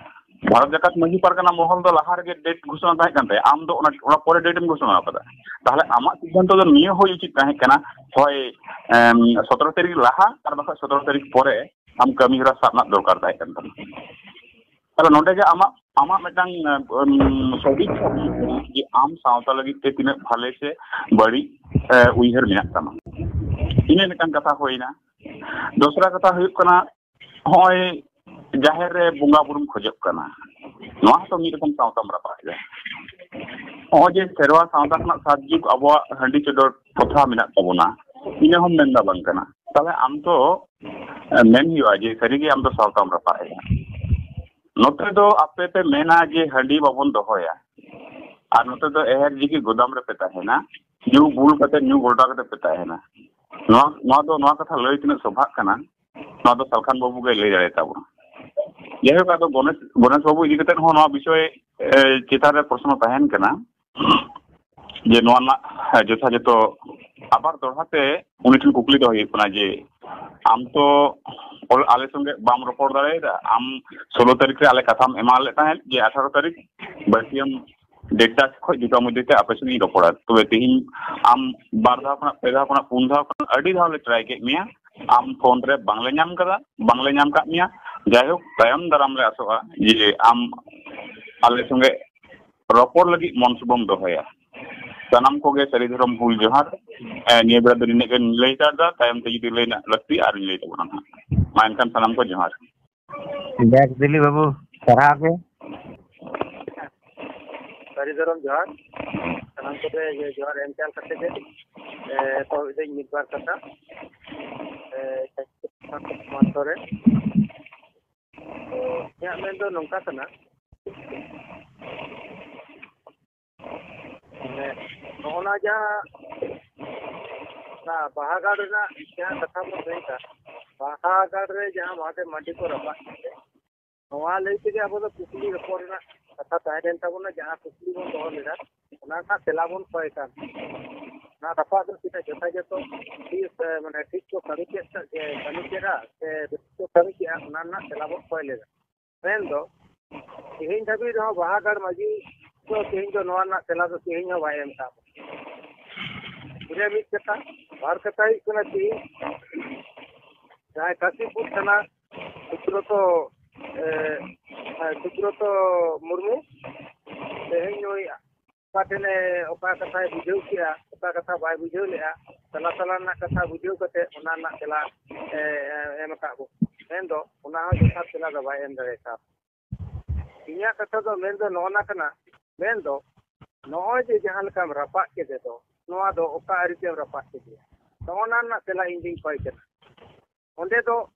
ᱵᱷᱟᱨᱚᱛ ᱡᱟᱠᱟᱛ ᱢᱟᱹᱡᱷᱤ ᱯᱟᱨᱜᱟᱱᱟ ᱢᱚᱦᱚᱞ ᱫᱚ ᱞᱟᱦᱟ ᱨᱮᱜᱮ ᱰᱮᱴ ᱜᱷᱳᱥᱚᱱᱟ ᱛᱟᱦᱮᱸ ᱠᱟᱱ ᱛᱟᱭᱟ, ᱟᱢ ᱫᱚ ᱚᱱᱟ, ᱚᱱᱟ ᱯᱚᱨᱮ ᱰᱮᱴ ᱮᱢ ᱜᱷᱳᱥᱚᱱᱟ ᱟᱠᱟᱫᱟ᱾ ᱛᱟᱦᱞᱮ ᱟᱢᱟᱜ ᱥᱤᱫᱽᱫᱷᱟᱱᱛᱚ ᱫᱚ ᱱᱤᱭᱟᱹ ᱦᱩᱭ ᱩᱪᱤᱛ ᱛᱟᱦᱮᱸ ᱠᱟᱱᱟ, ᱦᱚᱭ, ᱮᱢ, ᱥᱚᱛᱨᱚ ᱛᱟᱹᱨᱤᱠᱷ ᱞᱟᱦᱟ ᱟᱨ ᱵᱟᱠᱷᱟᱡ ᱥᱚᱛᱨᱚ ᱛᱟᱹᱨᱤᱠᱷ ᱯᱚᱨᱮ ᱟᱢ ᱠᱟᱹᱢᱤ ᱦᱚᱨᱟ ᱥᱟᱵ ᱨᱮᱱᱟᱜ ᱫᱚᱨᱠᱟᱨ ᱛᱟᱦᱮᱸ ᱠᱟᱱ ᱛᱟᱢᱟ᱾ ᱛᱟᱦᱞᱮ ᱱᱚᱰᱮ ᱜᱮ ᱟᱢᱟᱜ, ᱟᱢᱟᱜ ᱢᱤᱫᱴᱟᱝ, ᱮᱢ, ᱥᱚᱫᱤᱪᱪᱷᱟ ᱡᱮ ᱟᱢ ᱥᱟᱶᱛᱟ ᱞᱟᱹᱜᱤᱫ ᱛᱮ ᱛᱤᱱᱟᱹᱜ ᱵᱷᱟᱞᱮ ᱥᱮ ᱵᱟᱹᱲᱤᱡ, ᱮ, ᱩᱭᱦᱟᱹᱨ ᱢᱮᱱᱟᱜ ᱛᱟᱢᱟ᱾ ᱤᱱᱟᱹ ᱢᱤᱫᱴᱟᱝ ᱠᱟᱛᱷᱟ ᱦᱩᱭᱱᱟ᱾ ᱫᱚᱥᱨᱟ ᱠᱟᱛᱷᱟ ᱦᱩᱭᱩᱜ ᱠᱟᱱᱟ, ᱦᱚᱸᱜᱼᱚᱭ ᱡᱟᱦᱮᱨ ᱨᱮ ᱵᱚᱸᱜᱟ ᱵᱩᱨᱩᱢ ᱠᱷᱚᱡᱚᱜ ᱠᱟᱱᱟ, ᱱᱚᱣᱟ ᱦᱚᱸᱛᱚ ᱢᱤᱫ ᱨᱚᱠᱚᱢ ᱥᱟᱶᱛᱟᱢ ᱨᱟᱯᱟᱜ ᱮᱫᱟ᱾ ᱦᱚᱸᱜᱼᱚᱭ ᱡᱮ ᱥᱮᱨᱣᱟ ᱥᱟᱶᱛᱟ ᱠᱷᱚᱱᱟᱜ ᱥᱟᱛ ᱡᱩᱜᱽ ᱟᱵᱚᱣᱟᱜ ᱦᱟᱺᱰᱤ ᱪᱚᱰᱚᱨ ᱯᱨᱚᱛᱷᱟ ᱢᱮᱱᱟᱜ ᱛᱟᱵᱚᱱᱟ, ᱤᱱᱟᱹ ᱦᱚᱸᱢ ᱢᱮᱱᱫᱟ ᱵᱟᱝ ᱠᱟᱱᱟ᱾ ᱛᱟᱦᱞᱮ ᱟᱢ ᱛᱚ, ᱮ, ᱢᱮᱱ ᱦᱩᱭᱩᱜᱼᱟ ᱡᱮ ᱥᱟᱹᱨᱤᱜᱮ ᱟᱢ ᱫᱚ ᱥᱟᱶᱛᱟᱢ ᱨᱟᱯᱟᱜ ᱮᱫᱟ᱾ ᱱᱚᱛᱮ ᱫᱚ ᱟᱯᱮ ᱯᱮ ᱢᱮᱱᱟ ᱡᱮ ᱦᱟᱺᱰᱤ ᱵᱟᱵᱚᱱ ᱫᱚᱦᱚᱭᱟ, ᱟᱨ ᱱᱚᱛᱮ ᱫᱚ ᱮᱦᱮᱨ ᱡᱤᱠᱤ ᱜᱩᱫᱟᱢ ᱨᱮᱯᱮ ᱛᱟᱦᱮᱱᱟ, ᱧᱩ ᱵᱩᱞ ᱠᱟᱛᱮ, ᱧᱩ ᱜᱚᱞᱴᱟ ᱠᱟᱛᱮ ᱯᱮ ᱛᱟᱦᱮᱱᱟ᱾ ᱱᱚᱣᱟ, ᱱᱚᱣᱟ ᱫᱚ, ᱱᱚᱣᱟ ᱠᱟᱛᱷᱟ ᱞᱟᱹᱭ ᱛᱤᱱᱟᱹᱜ ᱥᱚᱵᱷᱟᱜ ᱠᱟᱱᱟ, ᱱᱚᱣᱟ ᱫᱚ ᱥᱟᱞᱠᱷᱟᱱ ᱵᱟᱹᱵᱩ ᱜᱮ ᱞᱟᱹᱭ ᱫᱟᱲᱮᱭᱟᱛᱟ ᱵᱚᱱᱟ᱾ ᱡᱟᱭᱦᱳᱠ, ᱟᱫᱚ ᱜᱚᱱᱮᱥ, ᱜᱚᱱᱮᱥ ᱵᱟᱹᱵᱩ ᱤᱫᱤ ᱠᱟᱛᱮ ᱦᱚᱸ ᱱᱚᱣᱟ ᱵᱤᱥᱚᱭ, ᱮ, ᱪᱮᱛᱟᱱ ᱨᱮ ᱯᱨᱚᱥᱱᱚ ᱛᱟᱦᱮᱱ ᱠᱟᱱᱟ ᱡᱮ ᱱᱚᱣᱟ ᱨᱮᱱᱟᱜ, ᱮ, ᱡᱚᱛᱷᱟᱡᱚᱛᱚ ᱟᱵᱟᱨ ᱫᱚᱦᱲᱟ ᱛᱮ ᱩᱱᱤ ᱴᱷᱮᱱ ᱠᱩᱠᱞᱤ ᱫᱚᱦᱚ ᱦᱩᱭᱩᱜ ᱠᱟᱱᱟ ᱡᱮ ᱟᱢ ᱛᱚ ᱚᱞ-, ᱟᱞᱮ ᱥᱚᱸᱜᱮ ᱵᱟᱢ ᱨᱚᱯᱚᱲ ᱫᱟᱲᱮᱭᱟᱫᱟ᱾ ᱟᱢ ᱥᱳᱞᱳ ᱛᱟᱹᱨᱤᱠᱷ ᱨᱮ ᱟᱞᱮ ᱠᱟᱛᱷᱟᱢ ᱮᱢᱟ ᱞᱮᱫ ᱛᱟᱦᱮᱸᱫ ᱡᱮ ᱟᱴᱷᱟᱨᱚ ᱛᱟᱹᱨᱤᱠᱷ ᱵᱟᱹᱥᱤᱭᱟᱹᱢ ᱰᱮᱴᱟ ᱠᱷᱚᱡ ᱫᱩᱴᱟ ᱢᱚᱫᱽᱫᱷᱮ ᱛᱮ ᱟᱯᱮ ᱥᱚᱸᱜᱮᱧ ᱨᱚᱯᱚᱲᱟ᱾ ᱛᱚᱵᱮ ᱛᱮᱦᱮᱧ ᱟᱢ ᱵᱟᱨ ᱫᱷᱟᱣ ᱠᱷᱚᱱᱟᱜ, ᱯᱮ ᱫᱷᱟᱣ ᱠᱷᱚᱱᱟᱜ, ᱯᱩᱱ ᱫᱷᱟᱣ ᱠᱷᱚᱱᱟᱜ ᱟᱹᱰᱤ ᱫᱷᱟᱣ ᱞᱮ ᱴᱨᱟᱭ ᱠᱮᱫ ᱢᱮᱭᱟ, ᱟᱢ ᱯᱷᱳᱱ ᱨᱮ ᱵᱟᱝᱞᱮ ᱧᱟᱢ ᱠᱟᱫᱟ, ᱵᱟᱝᱞᱮ ᱧᱟᱢ ᱠᱟᱫ ᱢᱮᱭᱟ᱾ ᱡᱟᱭᱦᱳᱠ, ᱛᱟᱭᱚᱢ ᱫᱟᱨᱟᱢ ᱞᱮ ᱟᱥᱚᱜᱼᱟ ᱡᱮ ᱟᱢ ᱟᱞᱮ ᱥᱚᱸᱜᱮ ᱨᱚᱯᱚᱲ ᱞᱟᱹᱜᱤᱫ ᱢᱚᱱ ᱥᱩᱵᱚᱢ ᱫᱚᱦᱚᱭᱟ᱾ ᱥᱟᱱᱟᱢ ᱠᱚᱜᱮ ᱥᱟᱹᱨᱤ ᱫᱷᱚᱨᱚᱢ ᱦᱩᱞ ᱡᱚᱦᱟᱨ᱾ ᱮ, ᱱᱤᱭᱟᱹ ᱵᱮᱲᱟ ᱫᱚ ᱱᱤᱱᱟᱹᱜ ᱜᱮᱧ ᱞᱟᱹᱭ ᱦᱟᱛᱟᱲ ᱮᱫᱟ, ᱛᱟᱭᱚᱢ ᱛᱮ ᱡᱩᱫᱤ ᱞᱟᱹᱭ ᱨᱮᱱᱟᱜ ᱞᱟᱹᱠᱛᱤ ᱟᱨᱤᱧ ᱞᱟᱹᱭ ᱛᱟᱵᱚᱱᱟ ᱱᱟᱦᱟᱜ᱾ ᱢᱟ ᱮᱱᱠᱷᱟᱱ ᱥᱟᱱᱟᱢ ᱠᱚ ᱡᱚᱦᱟᱨ᱾ ᱵᱮᱥ ᱫᱤᱞᱤ ᱵᱟᱹᱵᱩ, ᱥᱟᱨᱦᱟᱣ ᱜᱮ᱾ ᱥᱟᱹᱨᱤ ᱫᱷᱚᱨᱚᱢ ᱡᱚᱦᱟᱨ᱾ ᱥᱟᱱᱟᱢ ᱠᱚᱜᱮ ᱡᱚᱦᱟᱨ ᱮᱢ ᱪᱟᱞ ᱠᱟᱛᱮ ᱜᱮ, ᱮ, ᱮᱛᱚᱦᱚᱵ ᱮᱫᱟᱹᱧ ᱢᱤᱫ ᱵᱟᱨ ᱠᱟᱛᱷᱟ᱾ ᱮ, ᱢᱟᱱᱛᱚ ᱨᱮ᱾ ᱛᱚ, ᱤᱧᱟᱹᱜ ᱢᱮᱱ ᱫᱚ ᱱᱚᱝᱠᱟ ᱠᱟᱱᱟ, ᱢᱟᱱᱮ, ᱱᱚᱜᱼᱚ ᱱᱟ ᱡᱟᱦᱟᱸ ᱚᱱᱟ ᱵᱟᱦᱟᱜᱟᱲ ᱨᱮᱱᱟᱜ ᱡᱟᱦᱟᱸ ᱠᱟᱛᱷᱟ ᱵᱚᱱ ᱞᱟᱹᱭ ᱮᱫᱟ, ᱵᱟᱦᱟᱜᱟᱲ ᱨᱮ ᱡᱟᱦᱟᱸ ᱢᱚᱦᱟᱫᱮᱵ ᱢᱟᱹᱱᱰᱤ ᱠᱚ ᱨᱟᱯᱟᱜ ᱠᱮᱫ, ᱱᱚᱣᱟ ᱞᱟᱹᱭ ᱛᱮᱜᱮ ᱟᱵᱚ ᱫᱚ ᱠᱩᱠᱞᱤ ᱨᱚᱯᱚᱲ ᱨᱮᱱᱟᱜ ᱠᱟᱛᱷᱟ ᱛᱟᱦᱮᱸ ᱞᱮᱱ ᱛᱟᱵᱚᱱᱟ᱾ ᱡᱟᱦᱟᱸ ᱠᱩᱠᱞᱤ ᱵᱚᱱ ᱫᱚᱦᱚ ᱞᱮᱫᱟ, ᱚᱱᱟ ᱨᱮᱱᱟᱜ ᱛᱮᱞᱟ ᱵᱚᱱ ᱠᱚᱭ ᱠᱟᱱ᱾ ᱚᱱᱟ ᱨᱟᱯᱟᱜ ᱫᱚ ᱛᱤᱱᱟᱹᱜ ᱡᱚᱛᱷᱟᱡᱚᱛᱚ ᱴᱷᱤᱠ, ᱢᱟᱱᱮ, ᱴᱷᱤᱠ ᱠᱚ ᱠᱟᱹᱢᱤ ᱠᱮᱫ ᱥᱮ ᱠᱟᱹᱢᱤ ᱠᱮᱫᱟ ᱥᱮ ᱵᱮᱥ ᱠᱚ ᱠᱟᱹᱢᱤ ᱠᱮᱫᱟ, ᱚᱱᱟ ᱨᱮᱱᱟᱜ ᱛᱮᱞᱟ ᱵᱚᱱ ᱠᱚᱭ ᱞᱮᱫᱟ᱾ ᱢᱮᱱᱫᱚ, ᱛᱮᱦᱮᱧ ᱫᱷᱟᱹᱵᱤᱡ ᱨᱮᱦᱚᱸ ᱵᱟᱦᱟᱜᱟᱲ ᱢᱟᱹᱡᱷᱤ ᱫᱚ ᱛᱮᱦᱮᱧ ᱫᱚ ᱱᱚᱣᱟ ᱨᱮᱱᱟᱜ ᱛᱮᱞᱟ ᱫᱚ ᱛᱮᱦᱮᱧ ᱦᱚᱸ ᱵᱟᱭ ᱮᱢ ᱠᱟᱜ ᱵᱚᱱᱟ᱾ ᱤᱱᱟᱹ ᱢᱤᱫ ᱠᱟᱛᱷᱟ᱾ ᱵᱟᱨ ᱠᱟᱛᱷᱟ ᱦᱩᱭᱩᱜ ᱠᱟᱱᱟ, ᱛᱮᱦᱮᱧ ᱡᱟᱦᱟᱸᱭ ᱠᱟᱥᱤᱯᱩᱨ ᱛᱷᱟᱱᱟ ᱥᱩᱵᱨᱚᱛᱚ, ᱮ, ᱦᱮᱸ, ᱥᱩᱵᱨᱚᱛᱚ ᱢᱩᱨᱢᱩ, ᱛᱮᱦᱮᱧ ᱱᱩᱭ ᱚᱠᱟ ᱴᱷᱮᱱᱮ, ᱚᱠᱟ ᱠᱟᱛᱷᱟᱭ ᱵᱩᱡᱷᱟᱹᱣ ᱠᱮᱜᱼᱟ, ᱚᱠᱟ ᱠᱟᱛᱷᱟ ᱵᱟᱭ ᱵᱩᱡᱷᱟᱹᱣ ᱞᱮᱜᱼᱟ, ᱛᱟᱞᱟ ᱛᱟᱞᱟ ᱨᱮᱱᱟᱜ ᱠᱟᱛᱷᱟ ᱵᱩᱡᱷᱟᱹᱣ ᱠᱟᱛᱮ ᱚᱱᱟ ᱨᱮᱱᱟᱜ ᱛᱮᱞᱟ, ᱮ, ᱮ, ᱮᱢ ᱟᱠᱟᱫ ᱵᱚᱱᱟ᱾ ᱢᱮᱱᱫᱚ ᱚᱱᱟ ᱦᱚᱸ ᱡᱚᱛᱷᱟᱛ ᱛᱮᱞᱟ ᱫᱚ ᱵᱟᱭ ᱮᱢ ᱫᱟᱲᱮ ᱠᱟᱣᱫᱟ᱾ ᱤᱧᱟᱹᱜ ᱠᱟᱛᱷᱟ ᱫᱚ ᱢᱮᱱᱫᱚ ᱱᱚᱜᱼᱚ ᱱᱟ ᱠᱟᱱᱟ, ᱢᱮᱱᱫᱚ ᱱᱚᱜᱼᱚᱭ ᱡᱮ ᱡᱟᱦᱟᱸ ᱞᱮᱠᱟᱢ ᱨᱟᱯᱟᱜ ᱠᱮᱫᱮ ᱫᱚ, ᱱᱚᱣᱟ ᱫᱚ ᱚᱠᱟ ᱟᱹᱨᱤᱛᱮᱢ ᱨᱟᱯᱟᱜ ᱠᱮᱫᱮᱭᱟ? ᱱᱚᱜᱼᱚ ᱱᱟ ᱨᱮᱱᱟᱜ ᱛᱮᱞᱟ ᱤᱧ ᱫᱩᱧ ᱠᱚᱭ ᱠᱟᱱᱟ᱾ ᱚᱸᱰᱮ ᱫᱚ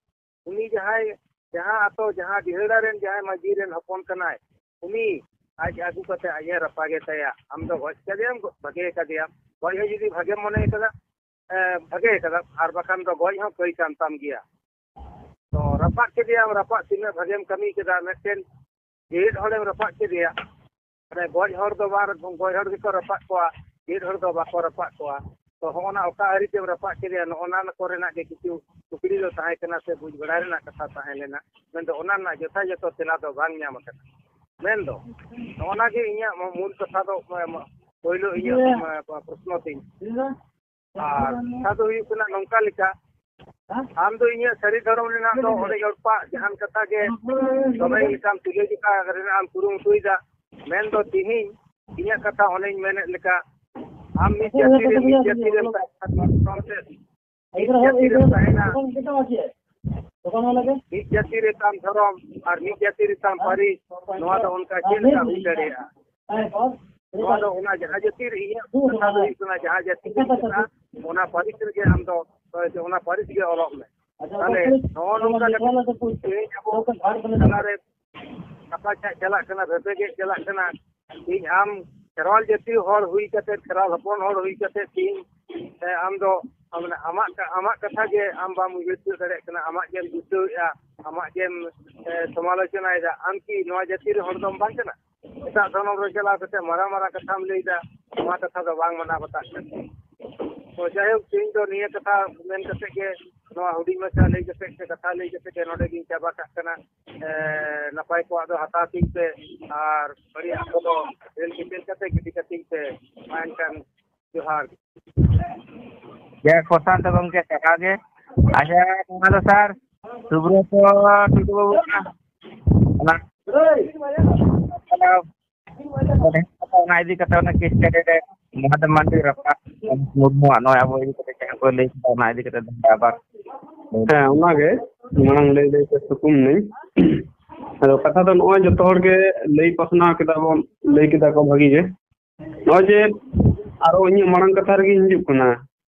ᱩᱱᱤ ᱡᱟᱦᱟᱸᱭ, ᱡᱟᱦᱟᱸ ᱟᱛᱳ, ᱡᱟᱦᱟᱸ ᱵᱤᱦᱟᱹᱲᱟ ᱨᱮᱱ ᱡᱟᱦᱟᱸᱭ ᱢᱟᱹᱡᱷᱤ ᱨᱮᱱ ᱦᱚᱯᱚᱱ ᱠᱟᱱᱟᱭ, ᱩᱱᱤ ᱟᱡ ᱟᱹᱜᱩ ᱠᱟᱛᱮ ᱟᱡ ᱮ ᱨᱟᱯᱟᱜᱮ ᱛᱟᱭᱟ᱾ ᱟᱢ ᱫᱚ ᱜᱚᱡ ᱠᱟᱫᱮᱭᱟᱢ, ᱵᱷᱟᱜᱮ ᱠᱟᱫᱮᱭᱟᱢ, ᱜᱚᱡ ᱦᱚᱸ ᱡᱩᱫᱤ ᱵᱷᱟᱜᱮᱢ ᱢᱚᱱᱮ ᱠᱟᱫᱟ, ᱮ, ᱵᱷᱟᱜᱮ ᱠᱟᱫᱟᱢ, ᱟᱨ ᱵᱟᱠᱷᱟᱱ ᱫᱚ ᱜᱚᱡ ᱦᱚᱸ ᱠᱟᱹᱭ ᱠᱟᱱ ᱛᱟᱢ ᱜᱮᱭᱟ᱾ ᱛᱚ ᱨᱟᱯᱟᱜ ᱠᱮᱫᱮᱭᱟᱢ, ᱨᱟᱯᱟᱜ ᱛᱤᱱᱟᱹᱜ ᱵᱷᱟᱜᱮᱢ ᱠᱟᱹᱢᱤ ᱠᱮᱫᱟ, ᱢᱤᱫᱴᱮᱱ ᱡᱮᱣᱮᱫ ᱦᱚᱲᱮᱢ ᱨᱟᱯᱟᱜ ᱠᱮᱫᱮᱭᱟ᱾ ᱢᱟᱱᱮ ᱜᱚᱡ ᱦᱚᱲ ᱫᱚ ᱵᱟᱝ, ᱜᱚᱡ ᱦᱚᱲ ᱜᱮᱠᱚ ᱨᱟᱯᱟᱜ ᱠᱚᱣᱟ, ᱡᱮᱣᱮᱫ ᱦᱚᱲ ᱫᱚ ᱵᱟᱠᱚ ᱨᱟᱯᱟᱜ ᱠᱚᱣᱟ᱾ ᱛᱚ ᱦᱚᱸᱜᱼᱚ ᱱᱟ ᱚᱠᱟ ᱟᱹᱨᱤ ᱛᱮᱢ ᱨᱟᱯᱟᱜ ᱠᱮᱫᱮᱭᱟ, ᱱᱚᱜᱼᱚ ᱱᱟ ᱠᱚᱨᱮᱱᱟᱜ ᱜᱮ ᱠᱤᱪᱷᱩ ᱠᱩᱠᱞᱤ ᱫᱚ ᱛᱟᱦᱮᱸ ᱠᱟᱱᱟ ᱥᱮ ᱵᱩᱡᱽ ᱵᱟᱲᱟᱭ ᱨᱮᱱᱟᱜ ᱠᱟᱛᱷᱟ ᱛᱟᱦᱮᱸ ᱞᱮᱱᱟ᱾ ᱢᱮᱱᱫᱚ ᱚᱱᱟ ᱨᱮᱱᱟᱜ ᱡᱚᱛᱷᱟᱡᱚᱛᱚ ᱛᱮᱞᱟ ᱫᱚ ᱵᱟᱝ ᱧᱟᱢ ᱟᱠᱟᱱᱟ᱾ ᱢᱮᱱᱫᱚ ᱱᱚᱜᱼᱚ ᱱᱟ ᱜᱮ ᱤᱧᱟᱹᱜ ᱢᱩᱞ ᱠᱟᱛᱷᱟ ᱫᱚ, ᱯᱳᱭᱞᱳ ᱤᱧᱟᱹᱜ ᱯᱨᱚᱥᱱᱚ ᱛᱤᱧ᱾ ᱟᱨ ᱠᱟᱛᱷᱟ ᱫᱚ ᱦᱩᱭᱩᱜ ᱠᱟᱱᱟ ᱱᱚᱝᱠᱟ ᱞᱮᱠᱟ, ᱟᱢ ᱫᱚ ᱤᱧᱟᱹᱜ ᱥᱟᱹᱨᱤ ᱫᱷᱚᱨᱚᱢ ᱨᱮᱱᱟᱜ ᱫᱚ ᱚᱲᱮᱡ ᱚᱲᱯᱟᱜ ᱡᱟᱦᱟᱱ ᱠᱟᱛᱷᱟ ᱜᱮ ᱫᱚᱢᱮ ᱞᱮᱠᱟᱢ ᱛᱩᱞᱟᱹ ᱡᱚᱠᱷᱟ ᱨᱮᱱᱟᱜ ᱮᱢ ᱠᱩᱨᱩᱢᱩᱴᱩᱭᱮᱫᱟ᱾ ᱢᱮᱱᱫᱚ ᱛᱮᱦᱮᱧ ᱤᱧᱟᱹᱜ ᱠᱟᱛᱷᱟ ᱚᱱᱮᱧ ᱢᱮᱱᱮᱫ ᱞᱮᱠᱟ, ᱟᱢ ᱢᱤᱫ ᱡᱟᱹᱛᱤ ᱨᱮ, ᱢᱤᱫ ᱡᱟᱹᱛᱤ ᱨᱮᱢ ᱛᱟᱦᱮᱱᱟ, ᱢᱤᱫ ᱡᱟᱹᱛᱤ ᱨᱮᱢ ᱛᱟᱦᱮᱱᱟ, ᱢᱤᱫ ᱡᱟᱹᱛᱤ ᱨᱮ ᱛᱟᱢ ᱫᱷᱚᱨᱚᱢ ᱟᱨ ᱢᱤᱫ ᱡᱟᱹᱛᱤ ᱨᱮ ᱛᱟᱢ ᱯᱟᱹᱨᱤᱥ, ᱱᱚᱣᱟ ᱫᱚ ᱚᱱᱠᱟ ᱪᱮᱫ ᱞᱮᱠᱟ ᱦᱩᱭ ᱫᱟᱲᱮᱭᱟᱜᱼᱟ? ᱱᱚᱣᱟ ᱫᱚ ᱚᱱᱟ ᱡᱟᱦᱟᱸ ᱡᱟᱹᱛᱤ ᱨᱮ ᱤᱧᱟᱹᱜ ᱠᱟᱛᱷᱟ ᱫᱚ ᱦᱩᱭᱩᱜ ᱠᱟᱱᱟ, ᱡᱟᱦᱟᱸ ᱡᱟᱹᱛᱤ ᱨᱮ ᱢᱮᱱᱟᱜᱼᱟ, ᱚᱱᱟ ᱯᱟᱹᱨᱤᱥ ᱨᱮᱜᱮ ᱟᱢ ᱫᱚ, ᱚᱱᱟ ᱯᱟᱹᱨᱤᱥ ᱜᱮ ᱚᱞᱚᱜ ᱢᱮ᱾ ᱛᱟᱦᱞᱮ ᱱᱚᱜᱼᱚ ᱱᱚᱝᱠᱟ ᱠᱟᱛᱮ ᱛᱮᱦᱮᱧ ᱟᱵᱚ ᱛᱟᱞᱟᱨᱮ ᱠᱟᱛᱷᱟ ᱪᱟᱜ ᱪᱟᱞᱟᱜ ᱠᱟᱱᱟ, ᱵᱷᱮᱯᱮᱜᱮᱫ ᱪᱟᱞᱟᱜ ᱠᱟᱱᱟ᱾ ᱛᱮᱦᱮᱧ ᱟᱢ ᱠᱷᱮᱨᱣᱟᱞ ᱡᱟᱹᱛᱤ ᱦᱚᱲ ᱦᱩᱭ ᱠᱟᱛᱮ, ᱠᱷᱮᱨᱣᱟᱞ ᱦᱚᱯᱚᱱ ᱦᱚᱲ ᱦᱩᱭ ᱠᱟᱛᱮ ᱛᱮᱦᱮᱧ, ᱮ, ᱟᱢ ᱫᱚ, ᱟᱢ, ᱟᱢᱟᱜ ᱠᱟ-, ᱟᱢᱟᱜ ᱠᱟᱛᱷᱟ ᱜᱮ ᱟᱢ ᱵᱟᱢ ᱩᱭᱦᱟᱹᱨ ᱛᱤᱭᱳᱜ ᱫᱟᱲᱮᱭᱟᱜ ᱠᱟᱱᱟ, ᱟᱢᱟᱜ ᱜᱮᱢ ᱫᱩᱥᱟᱹᱣᱮᱫᱼᱟ, ᱟᱢᱟᱜ ᱜᱮᱢ, ᱮ, ᱥᱚᱢᱟᱞᱳᱪᱚᱱᱟᱭᱮᱫᱟ᱾ ᱟᱢ ᱠᱤ ᱱᱚᱣᱟ ᱡᱟᱹᱛᱤ ᱨᱮ ᱦᱚᱲ ᱫᱚᱢ ᱵᱟᱝ ᱠᱟᱱᱟ? ᱮᱴᱟᱜ ᱫᱷᱚᱨᱚᱢ ᱨᱮ ᱪᱟᱞᱟᱣ ᱠᱟᱛᱮ ᱢᱟᱨᱟᱝ ᱢᱟᱨᱟᱝ ᱠᱟᱛᱷᱟᱢ ᱞᱟᱹᱭᱫᱟ, ᱱᱚᱣᱟ ᱠᱟᱛᱷᱟ ᱫᱚ ᱵᱟᱝ ᱢᱟᱱᱟᱣ ᱵᱟᱛᱟᱜ ᱠᱟᱱᱟ᱾ ᱛᱚ ᱡᱟᱭᱦᱳᱠ, ᱛᱮᱦᱮᱧ ᱫᱚ ᱱᱤᱭᱟᱹ ᱠᱟᱛᱷᱟ ᱢᱮᱱ ᱠᱟᱛᱮ ᱜᱮ, ᱱᱚᱣᱟ ᱦᱩᱰᱤᱧ ᱢᱟᱪᱷᱟ ᱞᱟᱹᱭ ᱠᱟᱛᱮ ᱥᱮ ᱠᱟᱛᱷᱟ ᱞᱟᱹᱭ ᱠᱟᱛᱮ ᱜᱮ ᱱᱚᱰᱮ ᱜᱤᱧ ᱪᱟᱵᱟ ᱠᱟᱜ ᱠᱟᱱᱟ᱾ ᱮ, ᱱᱟᱯᱟᱭ ᱠᱚᱣᱟᱜ ᱫᱚ ᱦᱟᱛᱟᱣ ᱛᱤᱧ ᱯᱮ ᱟᱨ ᱵᱟᱹᱲᱤᱡᱟᱜ ᱠᱚᱫᱚ ᱨᱮᱞ ᱠᱮᱪᱮᱞ ᱠᱟᱛᱮ ᱜᱤᱰᱤ ᱠᱟᱹᱛᱤᱧ ᱯᱮ᱾ ᱢᱟ ᱮᱱᱠᱷᱟᱱ ᱡᱚᱦᱟᱨ᱾ ᱡᱟᱭ ᱦᱳᱠ, ᱯᱨᱚᱥᱟᱱᱛ ᱜᱚᱢᱠᱮ, ᱥᱟᱨᱦᱟᱣ ᱜᱮ᱾ ᱟᱪᱪᱷᱟ, ᱱᱚᱣᱟ ᱫᱚ ᱥᱟᱨ ᱥᱩᱵᱨᱚᱛᱚ ᱴᱩᱰᱩ ᱵᱟᱵᱩ ᱠᱟᱱᱟ᱾ ᱚᱱᱟ ᱚᱱᱟ ᱤᱫᱤ ᱠᱟᱛᱮ ᱚᱱᱟ ᱠᱮᱥ ᱥᱴᱟᱰᱤ ᱨᱮ ᱢᱚᱦᱟᱫᱮᱵ ᱢᱟᱱᱰᱤ ᱨᱟᱯᱟᱜ ᱢᱩᱨᱢᱩᱣᱟᱜ ᱱᱚᱣᱟ ᱟᱵᱚ ᱤᱫᱤ ᱠᱟᱛᱮ ᱡᱟᱦᱟᱸ ᱠᱚ ᱞᱟᱹᱭ ᱠᱮᱫᱟ, ᱚᱱᱟ ᱤᱫᱤ ᱠᱟᱛᱮ ᱫᱚ ᱟᱵᱟᱨ ᱦᱮᱸ, ᱚᱱᱟᱜᱮ ᱢᱟᱲᱟᱝ ᱞᱟᱹᱭ ᱞᱟᱹᱭ ᱛᱮ ᱛᱷᱩᱠᱩᱢ ᱱᱟᱹᱧ᱾ ᱟᱫᱚ ᱠᱟᱛᱷᱟ ᱫᱚ ᱱᱚᱜᱼᱚᱭ ᱡᱚᱛᱚ ᱦᱚᱲ ᱜᱮ ᱞᱟᱹᱭ ᱯᱟᱥᱱᱟᱣ ᱠᱮᱫᱟ ᱵᱚᱱ, ᱞᱟᱹᱭ ᱠᱮᱫᱟ ᱠᱚ ᱵᱷᱟᱹᱜᱤ ᱜᱮ᱾ ᱱᱚᱜᱼᱚᱭ ᱡᱮ ᱟᱨᱚ ᱤᱧᱟᱹᱜ ᱢᱟᱲᱟᱝ ᱠᱟᱛᱷᱟ ᱨᱮᱜᱮᱧ ᱦᱤᱡᱩᱜ ᱠᱟᱱᱟ,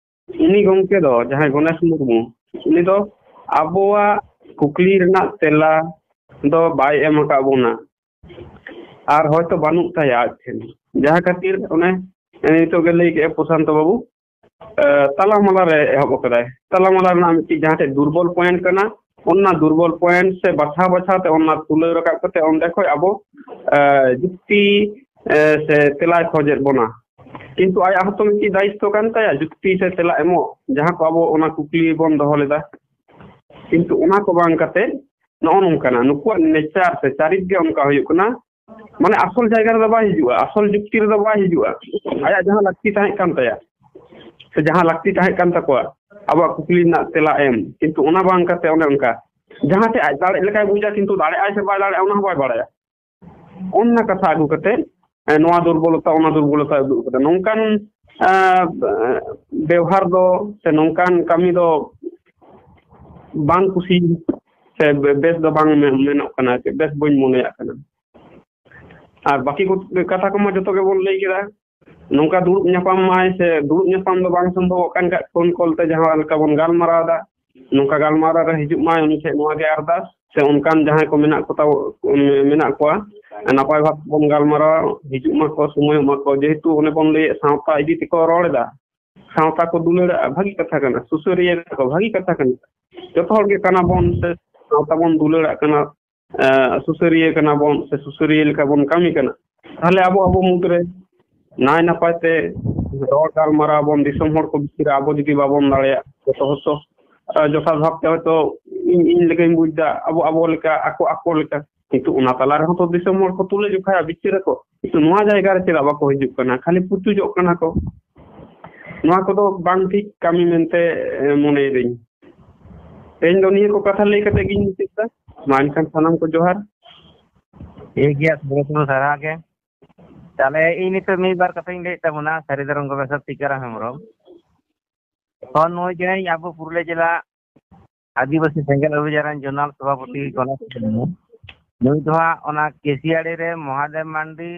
ᱩᱱᱤ ᱜᱚᱢᱠᱮ ᱫᱚ, ᱡᱟᱦᱟᱸᱭ ᱜᱚᱱᱮᱥ ᱢᱩᱨᱢᱩ, ᱩᱱᱤ ᱫᱚ ᱟᱵᱚᱣᱟᱜ ᱠᱩᱠᱞᱤ ᱨᱮᱱᱟᱜ ᱛᱮᱞᱟ ᱫᱚ ᱵᱟᱭ ᱮᱢ ᱟᱠᱟᱫ ᱵᱚᱱᱟ, ᱟᱨ ᱦᱚᱭᱛᱚ ᱵᱟᱹᱱᱩᱜ ᱛᱟᱭᱟ ᱟᱡ ᱴᱷᱮᱱ᱾ ᱡᱟᱦᱟᱸ ᱠᱷᱟᱹᱛᱤᱨ ᱚᱱᱮ ᱱᱤᱛᱚᱜ ᱜᱮ ᱞᱟᱹᱭ ᱠᱮᱫᱼᱟ ᱯᱨᱚᱥᱟᱱᱛᱚ ᱵᱟᱵᱩ, ᱮ, ᱛᱟᱞᱟᱢᱟᱞᱟ ᱨᱮ ᱮᱦᱚᱵ ᱟᱠᱟᱫᱟᱭ᱾ ᱛᱟᱞᱟᱢᱟᱞᱟ ᱨᱮᱱᱟᱜ ᱢᱤᱫᱴᱤᱡ ᱡᱟᱦᱟᱸ ᱴᱷᱮᱡ ᱫᱩᱨᱵᱚᱞ ᱯᱚᱭᱮᱱᱴ ᱠᱟᱱᱟ, ᱚᱱᱟ ᱫᱩᱨᱵᱚᱞ ᱯᱚᱭᱮᱱᱴ ᱥᱮ ᱵᱟᱪᱷᱟᱣ ᱵᱟᱪᱷᱟᱣ ᱛᱮ ᱚᱱᱟ ᱛᱩᱞᱟᱹᱣ ᱨᱟᱠᱟᱵ ᱠᱟᱛᱮ ᱚᱸᱰᱮ ᱠᱷᱚᱡ ᱟᱵᱚ, ᱮ, ᱡᱩᱠᱛᱤ, ᱮ, ᱥᱮ ᱛᱮᱞᱟᱭ ᱠᱷᱚᱡᱮᱫ ᱵᱚᱱᱟ᱾ ᱠᱤᱱᱛᱩ ᱟᱭᱟᱜ ᱦᱚᱸᱛᱚ ᱢᱤᱫᱴᱤᱡ ᱫᱟᱭᱤᱛᱛᱚ ᱠᱟᱱ ᱛᱟᱭᱟ ᱡᱩᱠᱛᱤ ᱥᱮ ᱛᱮᱞᱟ ᱮᱢᱚᱜ, ᱡᱟᱦᱟᱸ ᱠᱚ ᱟᱵᱚ ᱚᱱᱟ ᱠᱩᱠᱞᱤ ᱵᱚᱱ ᱫᱚᱦᱚ ᱞᱮᱫᱟ᱾ ᱠᱤᱱᱛᱩ ᱚᱱᱟ ᱠᱚ ᱵᱟᱝ ᱠᱟᱛᱮ ᱱᱚᱜᱼᱚ ᱱᱚᱝᱠᱟᱱᱟᱜ ᱱᱩᱠᱩᱣᱟᱜ ᱱᱮᱪᱟᱨ ᱥᱮ ᱪᱟᱨᱤᱛ ᱜᱮ ᱚᱱᱠᱟ ᱦᱩᱭᱩᱜ ᱠᱟᱱᱟ᱾ ᱢᱟᱱᱮ ᱟᱥᱚᱞ ᱡᱟᱭᱜᱟ ᱨᱮᱫᱚ ᱵᱟᱭ ᱦᱤᱡᱩᱜᱼᱟ, ᱟᱥᱚᱞ ᱡᱩᱠᱛᱤ ᱨᱮᱫᱚ ᱵᱟᱭ ᱦᱤᱡᱩᱜᱼᱟ᱾ ᱟᱭᱟᱜ ᱡᱟᱦᱟᱸ ᱞᱟᱹᱠᱛᱤ ᱛᱟᱦᱮᱸ ᱠᱟᱱ ᱛᱟᱭᱟ ᱥᱮ ᱡᱟᱦᱟᱸ ᱞᱟᱹᱠᱛᱤ ᱛᱟᱦᱮᱸ ᱠᱟᱱ ᱛᱟᱠᱚᱣᱟ ᱟᱵᱚᱣᱟᱜ ᱠᱩᱠᱞᱤ ᱨᱮᱱᱟᱜ ᱛᱮᱞᱟ ᱮᱢ, ᱠᱤᱱᱛᱩ ᱚᱱᱟ ᱵᱟᱝ ᱠᱟᱛᱮ ᱚᱱᱮ ᱚᱱᱠᱟ ᱡᱟᱦᱟᱸ ᱴᱷᱮᱡ ᱟᱡ ᱫᱟᱲᱮᱜ ᱞᱮᱠᱟᱭ ᱵᱩᱡᱟ, ᱠᱤᱱᱛᱩ ᱫᱟᱲᱮᱜ ᱟᱭ ᱥᱮ ᱵᱟᱭ ᱫᱟᱲᱮᱜᱼᱟ ᱚᱱᱟ ᱦᱚᱸ ᱵᱟᱭ ᱵᱟᱲᱟᱭᱟ᱾ ᱚᱱᱟ ᱠᱟᱛᱷᱟ ᱟᱹᱜᱩ ᱠᱟᱛᱮ, ᱮ, ᱱᱚᱣᱟ ᱫᱩᱨᱵᱚᱞᱚᱛᱟ, ᱚᱱᱟ ᱫᱩᱨᱵᱚᱞᱚᱛᱟ ᱩᱫᱩᱜ ᱠᱟᱫᱟ᱾ ᱱᱚᱝᱠᱟᱱ, ᱮ, ᱵᱮᱣᱦᱟᱨ ᱫᱚ ᱥᱮ ᱱᱚᱝᱠᱟᱱ ᱠᱟᱹᱢᱤ ᱫᱚ ᱵᱟᱝ ᱠᱩᱥᱤ ᱥᱮ ᱵᱮ-, ᱵᱮᱥ ᱫᱚ ᱵᱟᱝ ᱢᱮ-, ᱢᱮᱱᱚᱜ ᱠᱟᱱᱟ, ᱪᱮ ᱵᱮᱥ ᱵᱟᱹᱧ ᱢᱚᱱᱮᱭᱟᱜ ᱠᱟᱱᱟ᱾ ᱟᱨ ᱵᱟᱹᱠᱤ ᱠᱚ ᱠᱟᱛᱷᱟ ᱠᱚᱢᱟ ᱡᱚᱛᱚ ᱜᱮᱵᱚᱱ ᱞᱟᱹᱭ ᱠᱮᱫᱟ᱾ ᱱᱚᱝᱠᱟ ᱫᱩᱲᱩᱵ ᱧᱟᱯᱟᱢ ᱢᱟᱭ ᱥᱮ ᱫᱩᱲᱩᱵ ᱧᱟᱯᱟᱢ ᱫᱚ ᱵᱟᱝ ᱥᱚᱢᱵᱷᱚᱵᱚᱜ ᱠᱟᱱ ᱠᱷᱟᱡ ᱯᱷᱳᱱ ᱠᱚᱞ ᱛᱮ ᱡᱟᱦᱟᱸ ᱞᱮᱠᱟ ᱵᱚᱱ ᱜᱟᱞᱢᱟᱨᱟᱣ ᱮᱫᱟ, ᱱᱚᱝᱠᱟ ᱜᱟᱞᱢᱟᱨᱟᱣ ᱨᱮ ᱦᱤᱡᱩᱜ ᱢᱟᱭ ᱩᱱᱤ ᱴᱷᱮᱱ ᱱᱚᱣᱟ ᱜᱮ ᱟᱨᱫᱟᱥ᱾ ᱥᱮ ᱚᱱᱠᱟᱱ ᱡᱟᱦᱟᱸᱭ ᱠᱚ ᱢᱮᱱᱟᱜ ᱠᱚ ᱛᱟᱵᱚ, ᱢᱮᱱᱟᱜ ᱠᱚᱣᱟ, ᱱᱟᱯᱟᱭ ᱵᱷᱟᱵ ᱵᱚᱱ ᱜᱟᱞᱢᱟᱨᱟᱣ ᱦᱤᱡᱩᱜ ᱢᱟᱠᱚ, ᱥᱚᱢᱚᱭᱚᱜ ᱢᱟᱠᱚ᱾ ᱡᱮᱦᱮᱛᱩ ᱚᱱᱮ ᱵᱚᱱ ᱞᱟᱹᱭᱮᱫ ᱥᱟᱶᱛᱟ ᱤᱫᱤ ᱛᱮᱠᱚ ᱨᱚᱲ ᱮᱫᱟ, ᱥᱟᱶᱛᱟ ᱠᱚ ᱫᱩᱞᱟᱹᱲᱟᱜᱼᱟ, ᱵᱷᱟᱹᱜᱤ ᱠᱟᱛᱷᱟ ᱠᱟᱱᱟ᱾ ᱥᱩᱥᱟᱹᱨᱤᱭᱟᱹ ᱠᱟᱱᱟ ᱠᱚ, ᱵᱷᱟᱹᱜᱤ ᱠᱟᱛᱷᱟ ᱠᱟᱱᱟ᱾ ᱡᱚᱛᱚ ᱦᱚᱲ ᱜᱮ ᱠᱟᱱᱟ ᱵᱚᱱ ᱥᱮ ᱥᱟᱶᱛᱟ ᱵᱚᱱ ᱫᱩᱞᱟᱹᱲᱟᱜ ᱠᱟᱱᱟ, ᱮ, ᱥᱩᱥᱟᱹᱨᱤᱭᱟᱹ ᱠᱟᱱᱟ ᱵᱚᱱ ᱥᱮ ᱥᱩᱥᱟᱹᱨᱤᱭᱟᱹ ᱞᱮᱠᱟ ᱵᱚᱱ ᱠᱟᱹᱢᱤ ᱠᱟᱱᱟ᱾ ᱛᱟᱦᱞᱮ ᱟᱵᱚ ᱟᱵᱚ ᱢᱩᱫᱽᱨᱮ ᱱᱟᱭ ᱱᱟᱯᱟᱭ ᱛᱮ ᱨᱚᱲ ᱜᱟᱞᱢᱟᱨᱟᱣ ᱵᱚᱱ, ᱫᱤᱥᱚᱢ ᱦᱚᱲ ᱠᱚ ᱵᱷᱤᱛᱤᱨ ᱨᱮ ᱟᱵᱚ ᱡᱩᱫᱤ ᱵᱟᱵᱚᱱ ᱫᱟᱲᱮᱭᱟᱜ, ᱡᱚᱛᱚ ᱦᱚᱲ ᱛᱚ, ᱮ, ᱡᱚᱛᱷᱟᱛ ᱵᱷᱟᱵᱛᱮ ᱦᱚᱭᱛᱚ ᱤᱧ ᱤᱧ ᱞᱮᱠᱟᱧ ᱵᱩᱡᱽ ᱮᱫᱟ, ᱟᱵᱚ ᱟᱵᱚ ᱞᱮᱠᱟ, ᱟᱠᱚ ᱟᱠᱚ ᱞᱮᱠᱟ, ᱠᱤᱱᱛᱩ ᱚᱱᱟ ᱛᱟᱞᱟ ᱨᱮᱦᱚᱸ ᱛᱚ ᱫᱤᱥᱚᱢ ᱦᱚᱲ ᱠᱚ ᱛᱩᱞᱟᱹ ᱡᱚᱠᱷᱟᱭᱟ, ᱵᱤᱪᱟᱹᱨ ᱟᱠᱚ᱾ ᱠᱤᱱᱛᱩ ᱱᱚᱣᱟ ᱡᱟᱭᱜᱟ ᱨᱮ ᱪᱮᱫᱟᱜ ᱵᱟᱠᱚ ᱦᱤᱡᱩᱜ ᱠᱟᱱᱟ? ᱠᱷᱟᱹᱞᱤ ᱯᱩᱪᱩᱡᱚᱜ ᱠᱟᱱᱟ ᱠᱚ᱾ ᱱᱚᱣᱟ ᱠᱚᱫᱚ ᱵᱟᱝ ᱴᱷᱤᱠ ᱠᱟᱹᱢᱤ ᱢᱮᱱᱛᱮ, ᱮ, ᱢᱚᱱᱮᱭᱮᱫᱟᱹᱧ᱾ ᱛᱮᱦᱮᱧ ᱫᱚ ᱱᱤᱭᱟᱹ ᱠᱚ ᱠᱟᱛᱷᱟ ᱞᱟᱹᱭ ᱠᱟᱛᱮ ᱜᱤᱧ ᱢᱩᱪᱟᱹᱫ ᱮᱫᱟ᱾ ᱢᱟ ᱮᱱᱠᱷᱟᱱ ᱥᱟᱱᱟᱢ ᱠᱚ ᱡᱚᱦᱟᱨ᱾ ᱴᱷᱤᱠ ᱜᱮᱭᱟ, ᱥᱩᱨ ᱥᱩᱨ ᱥᱟᱨᱦᱟᱣ ᱜᱮ᱾ ᱛᱟᱦᱞᱮ ᱤᱧ ᱱᱤᱛᱚᱜ ᱢᱤᱫ ᱵᱟᱨ ᱠᱟᱛᱷᱟᱧ ᱞᱟᱹᱭᱮᱫ ᱛᱟᱵᱚᱱᱟ, ᱥᱟᱹᱨᱤ ᱫᱷᱚᱨᱚᱢ ᱜᱚᱵᱮᱥᱚᱠ ᱴᱤᱠᱟᱨᱟᱢ ᱦᱮᱢᱵᱨᱚᱢ᱾ ᱛᱚ ᱱᱩᱭ ᱡᱮ ᱟᱵᱚ ᱯᱩᱨᱩᱞᱤᱭᱟᱹ ᱡᱮᱞᱟ ᱟᱹᱫᱤᱵᱟᱹᱥᱤ ᱥᱮᱸᱜᱮᱞ ᱚᱵᱷᱤᱡᱟᱱ ᱨᱮᱱ ᱡᱚᱱᱟᱞ ᱥᱚᱵᱷᱟᱯᱚᱛᱤ ᱜᱚᱱᱮᱥ ᱢᱩᱨᱢᱩ, ᱱᱩᱭ ᱫᱚ ᱦᱟᱸᱜ ᱚᱱᱟ ᱠᱮᱥᱤᱭᱟᱲᱤ ᱨᱮ ᱢᱚᱦᱟᱫᱮᱵ ᱢᱟᱱᱰᱤ,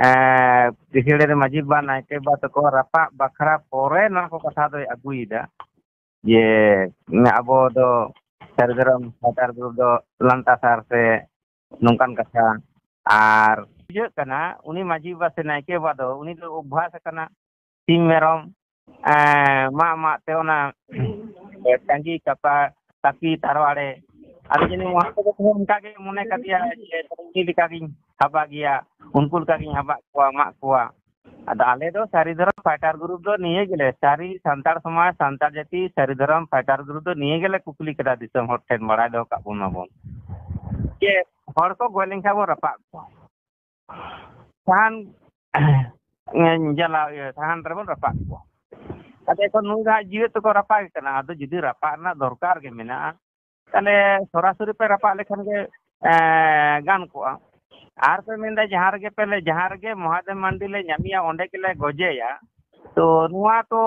ᱮᱸ, ᱠᱮᱥᱤᱭᱟᱲᱤ ᱨᱮ ᱢᱟᱹᱡᱷᱤ ᱵᱟᱵᱟ, ᱱᱟᱭᱠᱮ ᱵᱟᱵᱟ ᱛᱟᱠᱚ ᱨᱟᱯᱟᱜ ᱵᱟᱠᱷᱨᱟ ᱯᱚᱨᱮ ᱱᱚᱣᱟ ᱠᱚ ᱠᱟᱛᱷᱟ ᱫᱚᱭ ᱟᱹᱜᱩᱭᱮᱫᱟ, ᱡᱮ ᱟᱵᱚ ᱫᱚ ᱥᱟᱹᱨᱤ ᱫᱷᱚᱨᱚᱢ ᱥᱟᱱᱛᱟᱲ ᱜᱨᱩᱯ ᱫᱚ ᱞᱟᱱᱛᱟ ᱥᱟᱨ ᱥᱮ ᱱᱚᱝᱠᱟᱱ ᱠᱟᱛᱷᱟ᱾ ᱟᱨ ᱵᱩᱡᱷᱟᱹᱜ ᱠᱟᱱᱟ, ᱩᱱᱤ ᱢᱟᱹᱡᱷᱤ ᱵᱟᱵᱟ ᱥᱮ ᱱᱟᱭᱠᱮ ᱵᱟᱵᱟ ᱫᱚ ᱩᱱᱤ ᱫᱚ ᱚᱵᱷᱟᱥ ᱟᱠᱟᱱᱟ ᱥᱤᱢ ᱢᱮᱨᱚᱢ, ᱮᱸ, ᱢᱟᱜ ᱢᱟᱜ ᱛᱮ ᱚᱱᱟ ᱴᱟᱺᱜᱤ ᱠᱟᱯᱟ ᱠᱟᱹᱯᱤ ᱛᱟᱨᱣᱟᱲᱮ᱾ ᱟᱫᱚ ᱡᱟᱹᱱᱤᱡ ᱚᱱᱟ ᱠᱚᱫᱚ ᱛᱚ ᱚᱱᱠᱟ ᱜᱮ ᱢᱚᱱᱮ ᱠᱟᱫᱮᱭᱟ ᱡᱮ ᱩᱱᱤ ᱞᱮᱠᱟ ᱜᱤᱧ ᱦᱟᱵᱟ ᱜᱮᱭᱟ, ᱩᱱᱠᱩ ᱞᱮᱠᱟ ᱜᱤᱧ ᱦᱟᱵᱟᱜ ᱠᱚᱣᱟ, ᱢᱟᱜ ᱠᱚᱣᱟ᱾ ᱟᱫᱚ ᱟᱞᱮ ᱫᱚ ᱥᱟᱹᱨᱤ ᱫᱷᱚᱨᱚᱢ ᱯᱷᱟᱭᱴᱟᱨ ᱜᱨᱩᱯ ᱫᱚ ᱱᱤᱭᱟᱹ ᱜᱮᱞᱮ, ᱥᱟᱹᱨᱤ ᱥᱟᱱᱛᱟᱲ ᱥᱚᱢᱟᱡᱽ, ᱥᱟᱱᱛᱟᱲ ᱡᱟᱹᱛᱤ, ᱥᱟᱹᱨᱤ ᱫᱷᱚᱨᱚᱢ ᱯᱷᱟᱭᱴᱟᱨ ᱜᱨᱩᱯ ᱫᱚ ᱱᱤᱭᱟᱹ ᱜᱮᱞᱮ ᱠᱩᱠᱞᱤ ᱠᱟᱫᱟ ᱫᱤᱥᱚᱢ ᱦᱚᱲ ᱴᱷᱮᱱ, ᱵᱟᱲᱟᱭ ᱫᱚᱦᱚ ᱠᱟᱜ ᱵᱚᱱ ᱢᱟᱵᱚᱱ ᱡᱮ ᱦᱚᱲ ᱠᱚ ᱜᱚᱡ ᱞᱮᱱᱠᱷᱟᱱ ᱵᱚᱱ ᱨᱟᱯᱟᱜ ᱠᱚᱣᱟ᱾ ᱥᱟᱦᱟᱱ ᱡᱟᱞᱟᱣ, ᱤᱭᱟᱹ, ᱥᱟᱦᱟᱱ ᱨᱮᱵᱚᱱ ᱨᱟᱯᱟᱜ ᱠᱚᱣᱟ᱾ ᱟᱫᱚ ᱮᱠᱷᱚᱱ ᱱᱩᱭ ᱫᱚ ᱦᱟᱸᱜ ᱡᱤᱣᱮᱫ ᱛᱮᱠᱚ ᱨᱟᱯᱟᱜ ᱠᱟᱱᱟ᱾ ᱟᱫᱚ ᱡᱩᱫᱤ ᱨᱟᱯᱟᱜ ᱨᱮᱱᱟᱜ ᱫᱚᱨᱠᱟᱨ ᱜᱮ ᱢᱮᱱᱟᱜᱼᱟ, ᱛᱟᱦᱞᱮ ᱥᱚᱨᱟᱥᱚᱨᱤ ᱯᱮ ᱨᱟᱯᱟᱜ ᱞᱮᱠᱷᱟᱱ ᱜᱮ, ᱮᱸ, ᱜᱟᱱ ᱠᱚᱜᱼᱟ᱾ ᱟᱨ ᱯᱮ ᱢᱮᱱᱫᱟ ᱡᱟᱦᱟᱸ ᱨᱮᱜᱮ ᱯᱮ ᱞᱮ-, ᱡᱟᱦᱟᱸ ᱨᱮᱜᱮ ᱢᱚᱦᱟᱫᱮᱵ ᱢᱟᱱᱰᱤ ᱞᱮ ᱧᱟᱢᱮᱭᱟ ᱚᱸᱰᱮ ᱜᱮᱞᱮ ᱜᱚᱡᱮᱭᱟ᱾ ᱛᱚ ᱱᱚᱣᱟ ᱛᱚ,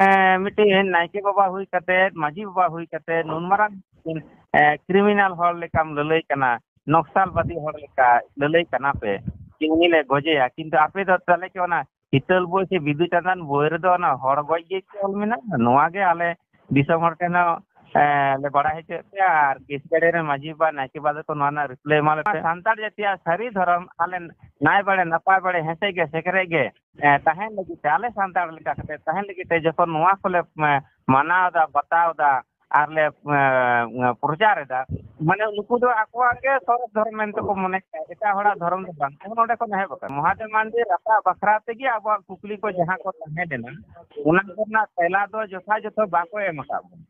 ᱮᱸ, ᱢᱤᱫᱴᱮᱱ ᱱᱟᱭᱠᱮ ᱵᱟᱵᱟ ᱦᱩᱭ ᱠᱟᱛᱮ, ᱢᱟᱹᱡᱷᱤ ᱵᱟᱵᱟ ᱦᱩᱭ ᱠᱟᱛᱮ ᱱᱩᱱ ᱢᱟᱨᱟᱝ, ᱮᱸ, ᱠᱨᱤᱢᱤᱱᱟᱞ ᱦᱚᱲ ᱞᱮᱠᱟᱢ ᱞᱟᱹᱞᱟᱹᱭ ᱠᱟᱱᱟ, ᱱᱚᱠᱥᱟᱞᱵᱟᱫᱤ ᱦᱚᱲ ᱞᱮᱠᱟ ᱞᱟᱹᱞᱟᱹᱭ ᱠᱟᱱᱟ ᱯᱮ᱾ ᱡᱮ ᱩᱱᱤ ᱞᱮ ᱜᱚᱡᱮᱭᱟ, ᱠᱤᱱᱛᱩ ᱟᱯᱮ ᱫᱚ ᱛᱟᱦᱚᱞᱮ ᱪᱮᱫ ᱚᱱᱟ ᱦᱤᱛᱟᱹᱞ ᱵᱳᱭ ᱥᱮ ᱵᱤᱫᱩ ᱪᱟᱸᱫᱟᱱ ᱵᱳᱭ ᱨᱮᱫᱚ ᱚᱱᱟ ᱦᱚᱲ ᱜᱚᱡ ᱜᱮ ᱚᱞ ᱢᱮᱱᱟᱜᱼᱟ? ᱱᱚᱣᱟ ᱜᱮ ᱟᱞᱮ ᱫᱤᱥᱚᱢ ᱦᱚᱲ ᱴᱷᱮᱱ ᱦᱚᱸ, ᱮ, ᱞᱮ ᱵᱟᱲᱟᱭ ᱦᱚᱪᱚᱭᱮᱫ ᱯᱮᱭᱟ᱾ ᱟᱨ ᱠᱮᱥᱤᱭᱟᱹᱲᱤ ᱨᱮᱱ ᱢᱟᱹᱡᱷᱤ ᱵᱟᱵᱟ, ᱱᱟᱭᱠᱮ ᱵᱟᱵᱟ ᱛᱟᱠᱚ ᱱᱚᱣᱟ ᱨᱮᱱᱟᱜ ᱨᱤᱯᱞᱟᱭ ᱮᱢᱟ ᱞᱮᱯᱮ᱾ ᱥᱟᱱᱛᱟᱲ ᱡᱟᱹᱛᱤᱭᱟᱜ ᱥᱟᱹᱨᱤ ᱫᱷᱚᱨᱚᱢ ᱟᱞᱮ ᱱᱟᱭ ᱵᱟᱲᱮ ᱱᱟᱯᱟᱭ ᱵᱟᱲᱮ ᱦᱮᱸᱥᱮ ᱜᱮ ᱥᱮᱠᱨᱮᱡ ᱜᱮ, ᱮ, ᱛᱟᱦᱮᱱ ᱞᱟᱹᱜᱤᱫ ᱛᱮ, ᱟᱞᱮ ᱥᱟᱱᱛᱟᱲ ᱞᱮᱠᱟ ᱠᱟᱛᱮ ᱛᱟᱦᱮᱱ ᱞᱟᱹᱜᱤᱫ ᱛᱮ ᱡᱚᱠᱷᱚᱱ ᱱᱚᱣᱟ ᱠᱚᱞᱮ, ᱮ, ᱢᱟᱱᱟᱣ ᱮᱫᱟ, ᱵᱟᱛᱟᱣ ᱮᱫᱟ, ᱟᱨ ᱞᱮ, ᱮ, ᱯᱨᱚᱪᱟᱨ ᱮᱫᱟ, ᱢᱟᱱᱮ ᱱᱩᱠᱩ ᱫᱚ ᱟᱠᱚᱣᱟᱜ ᱜᱮ ᱥᱚᱨᱮᱥ ᱫᱷᱚᱨᱚᱢ ᱢᱮᱱᱛᱮ ᱠᱚ ᱢᱚᱱᱮᱭᱮᱫᱟ, ᱮᱴᱟᱜ ᱦᱚᱲᱟᱜ ᱫᱷᱚᱨᱚᱢ ᱫᱚ ᱵᱟᱝ᱾ ᱱᱚᱜᱼᱚ ᱱᱚᱰᱮ ᱠᱷᱚᱱ ᱮᱦᱚᱵ ᱟᱠᱟᱱᱟ᱾ ᱢᱚᱦᱟᱫᱮᱵ ᱢᱟᱱᱰᱤ ᱨᱟᱯᱟᱜ ᱵᱟᱠᱷᱨᱟ ᱛᱮᱜᱮ ᱟᱵᱚᱣᱟᱜ ᱠᱩᱠᱞᱤ ᱠᱚ ᱡᱟᱦᱟᱸ ᱠᱚ ᱛᱟᱦᱮᱸ ᱞᱮᱱᱟ, ᱚᱱᱟ ᱠᱚᱨᱮᱱᱟᱜ ᱛᱮᱞᱟ ᱫᱚ ᱡᱚᱛᱷᱟᱡᱚᱛᱷᱚ ᱵᱟᱠᱚ ᱮᱢ ᱟᱠᱟᱫ ᱵᱚᱱᱟ᱾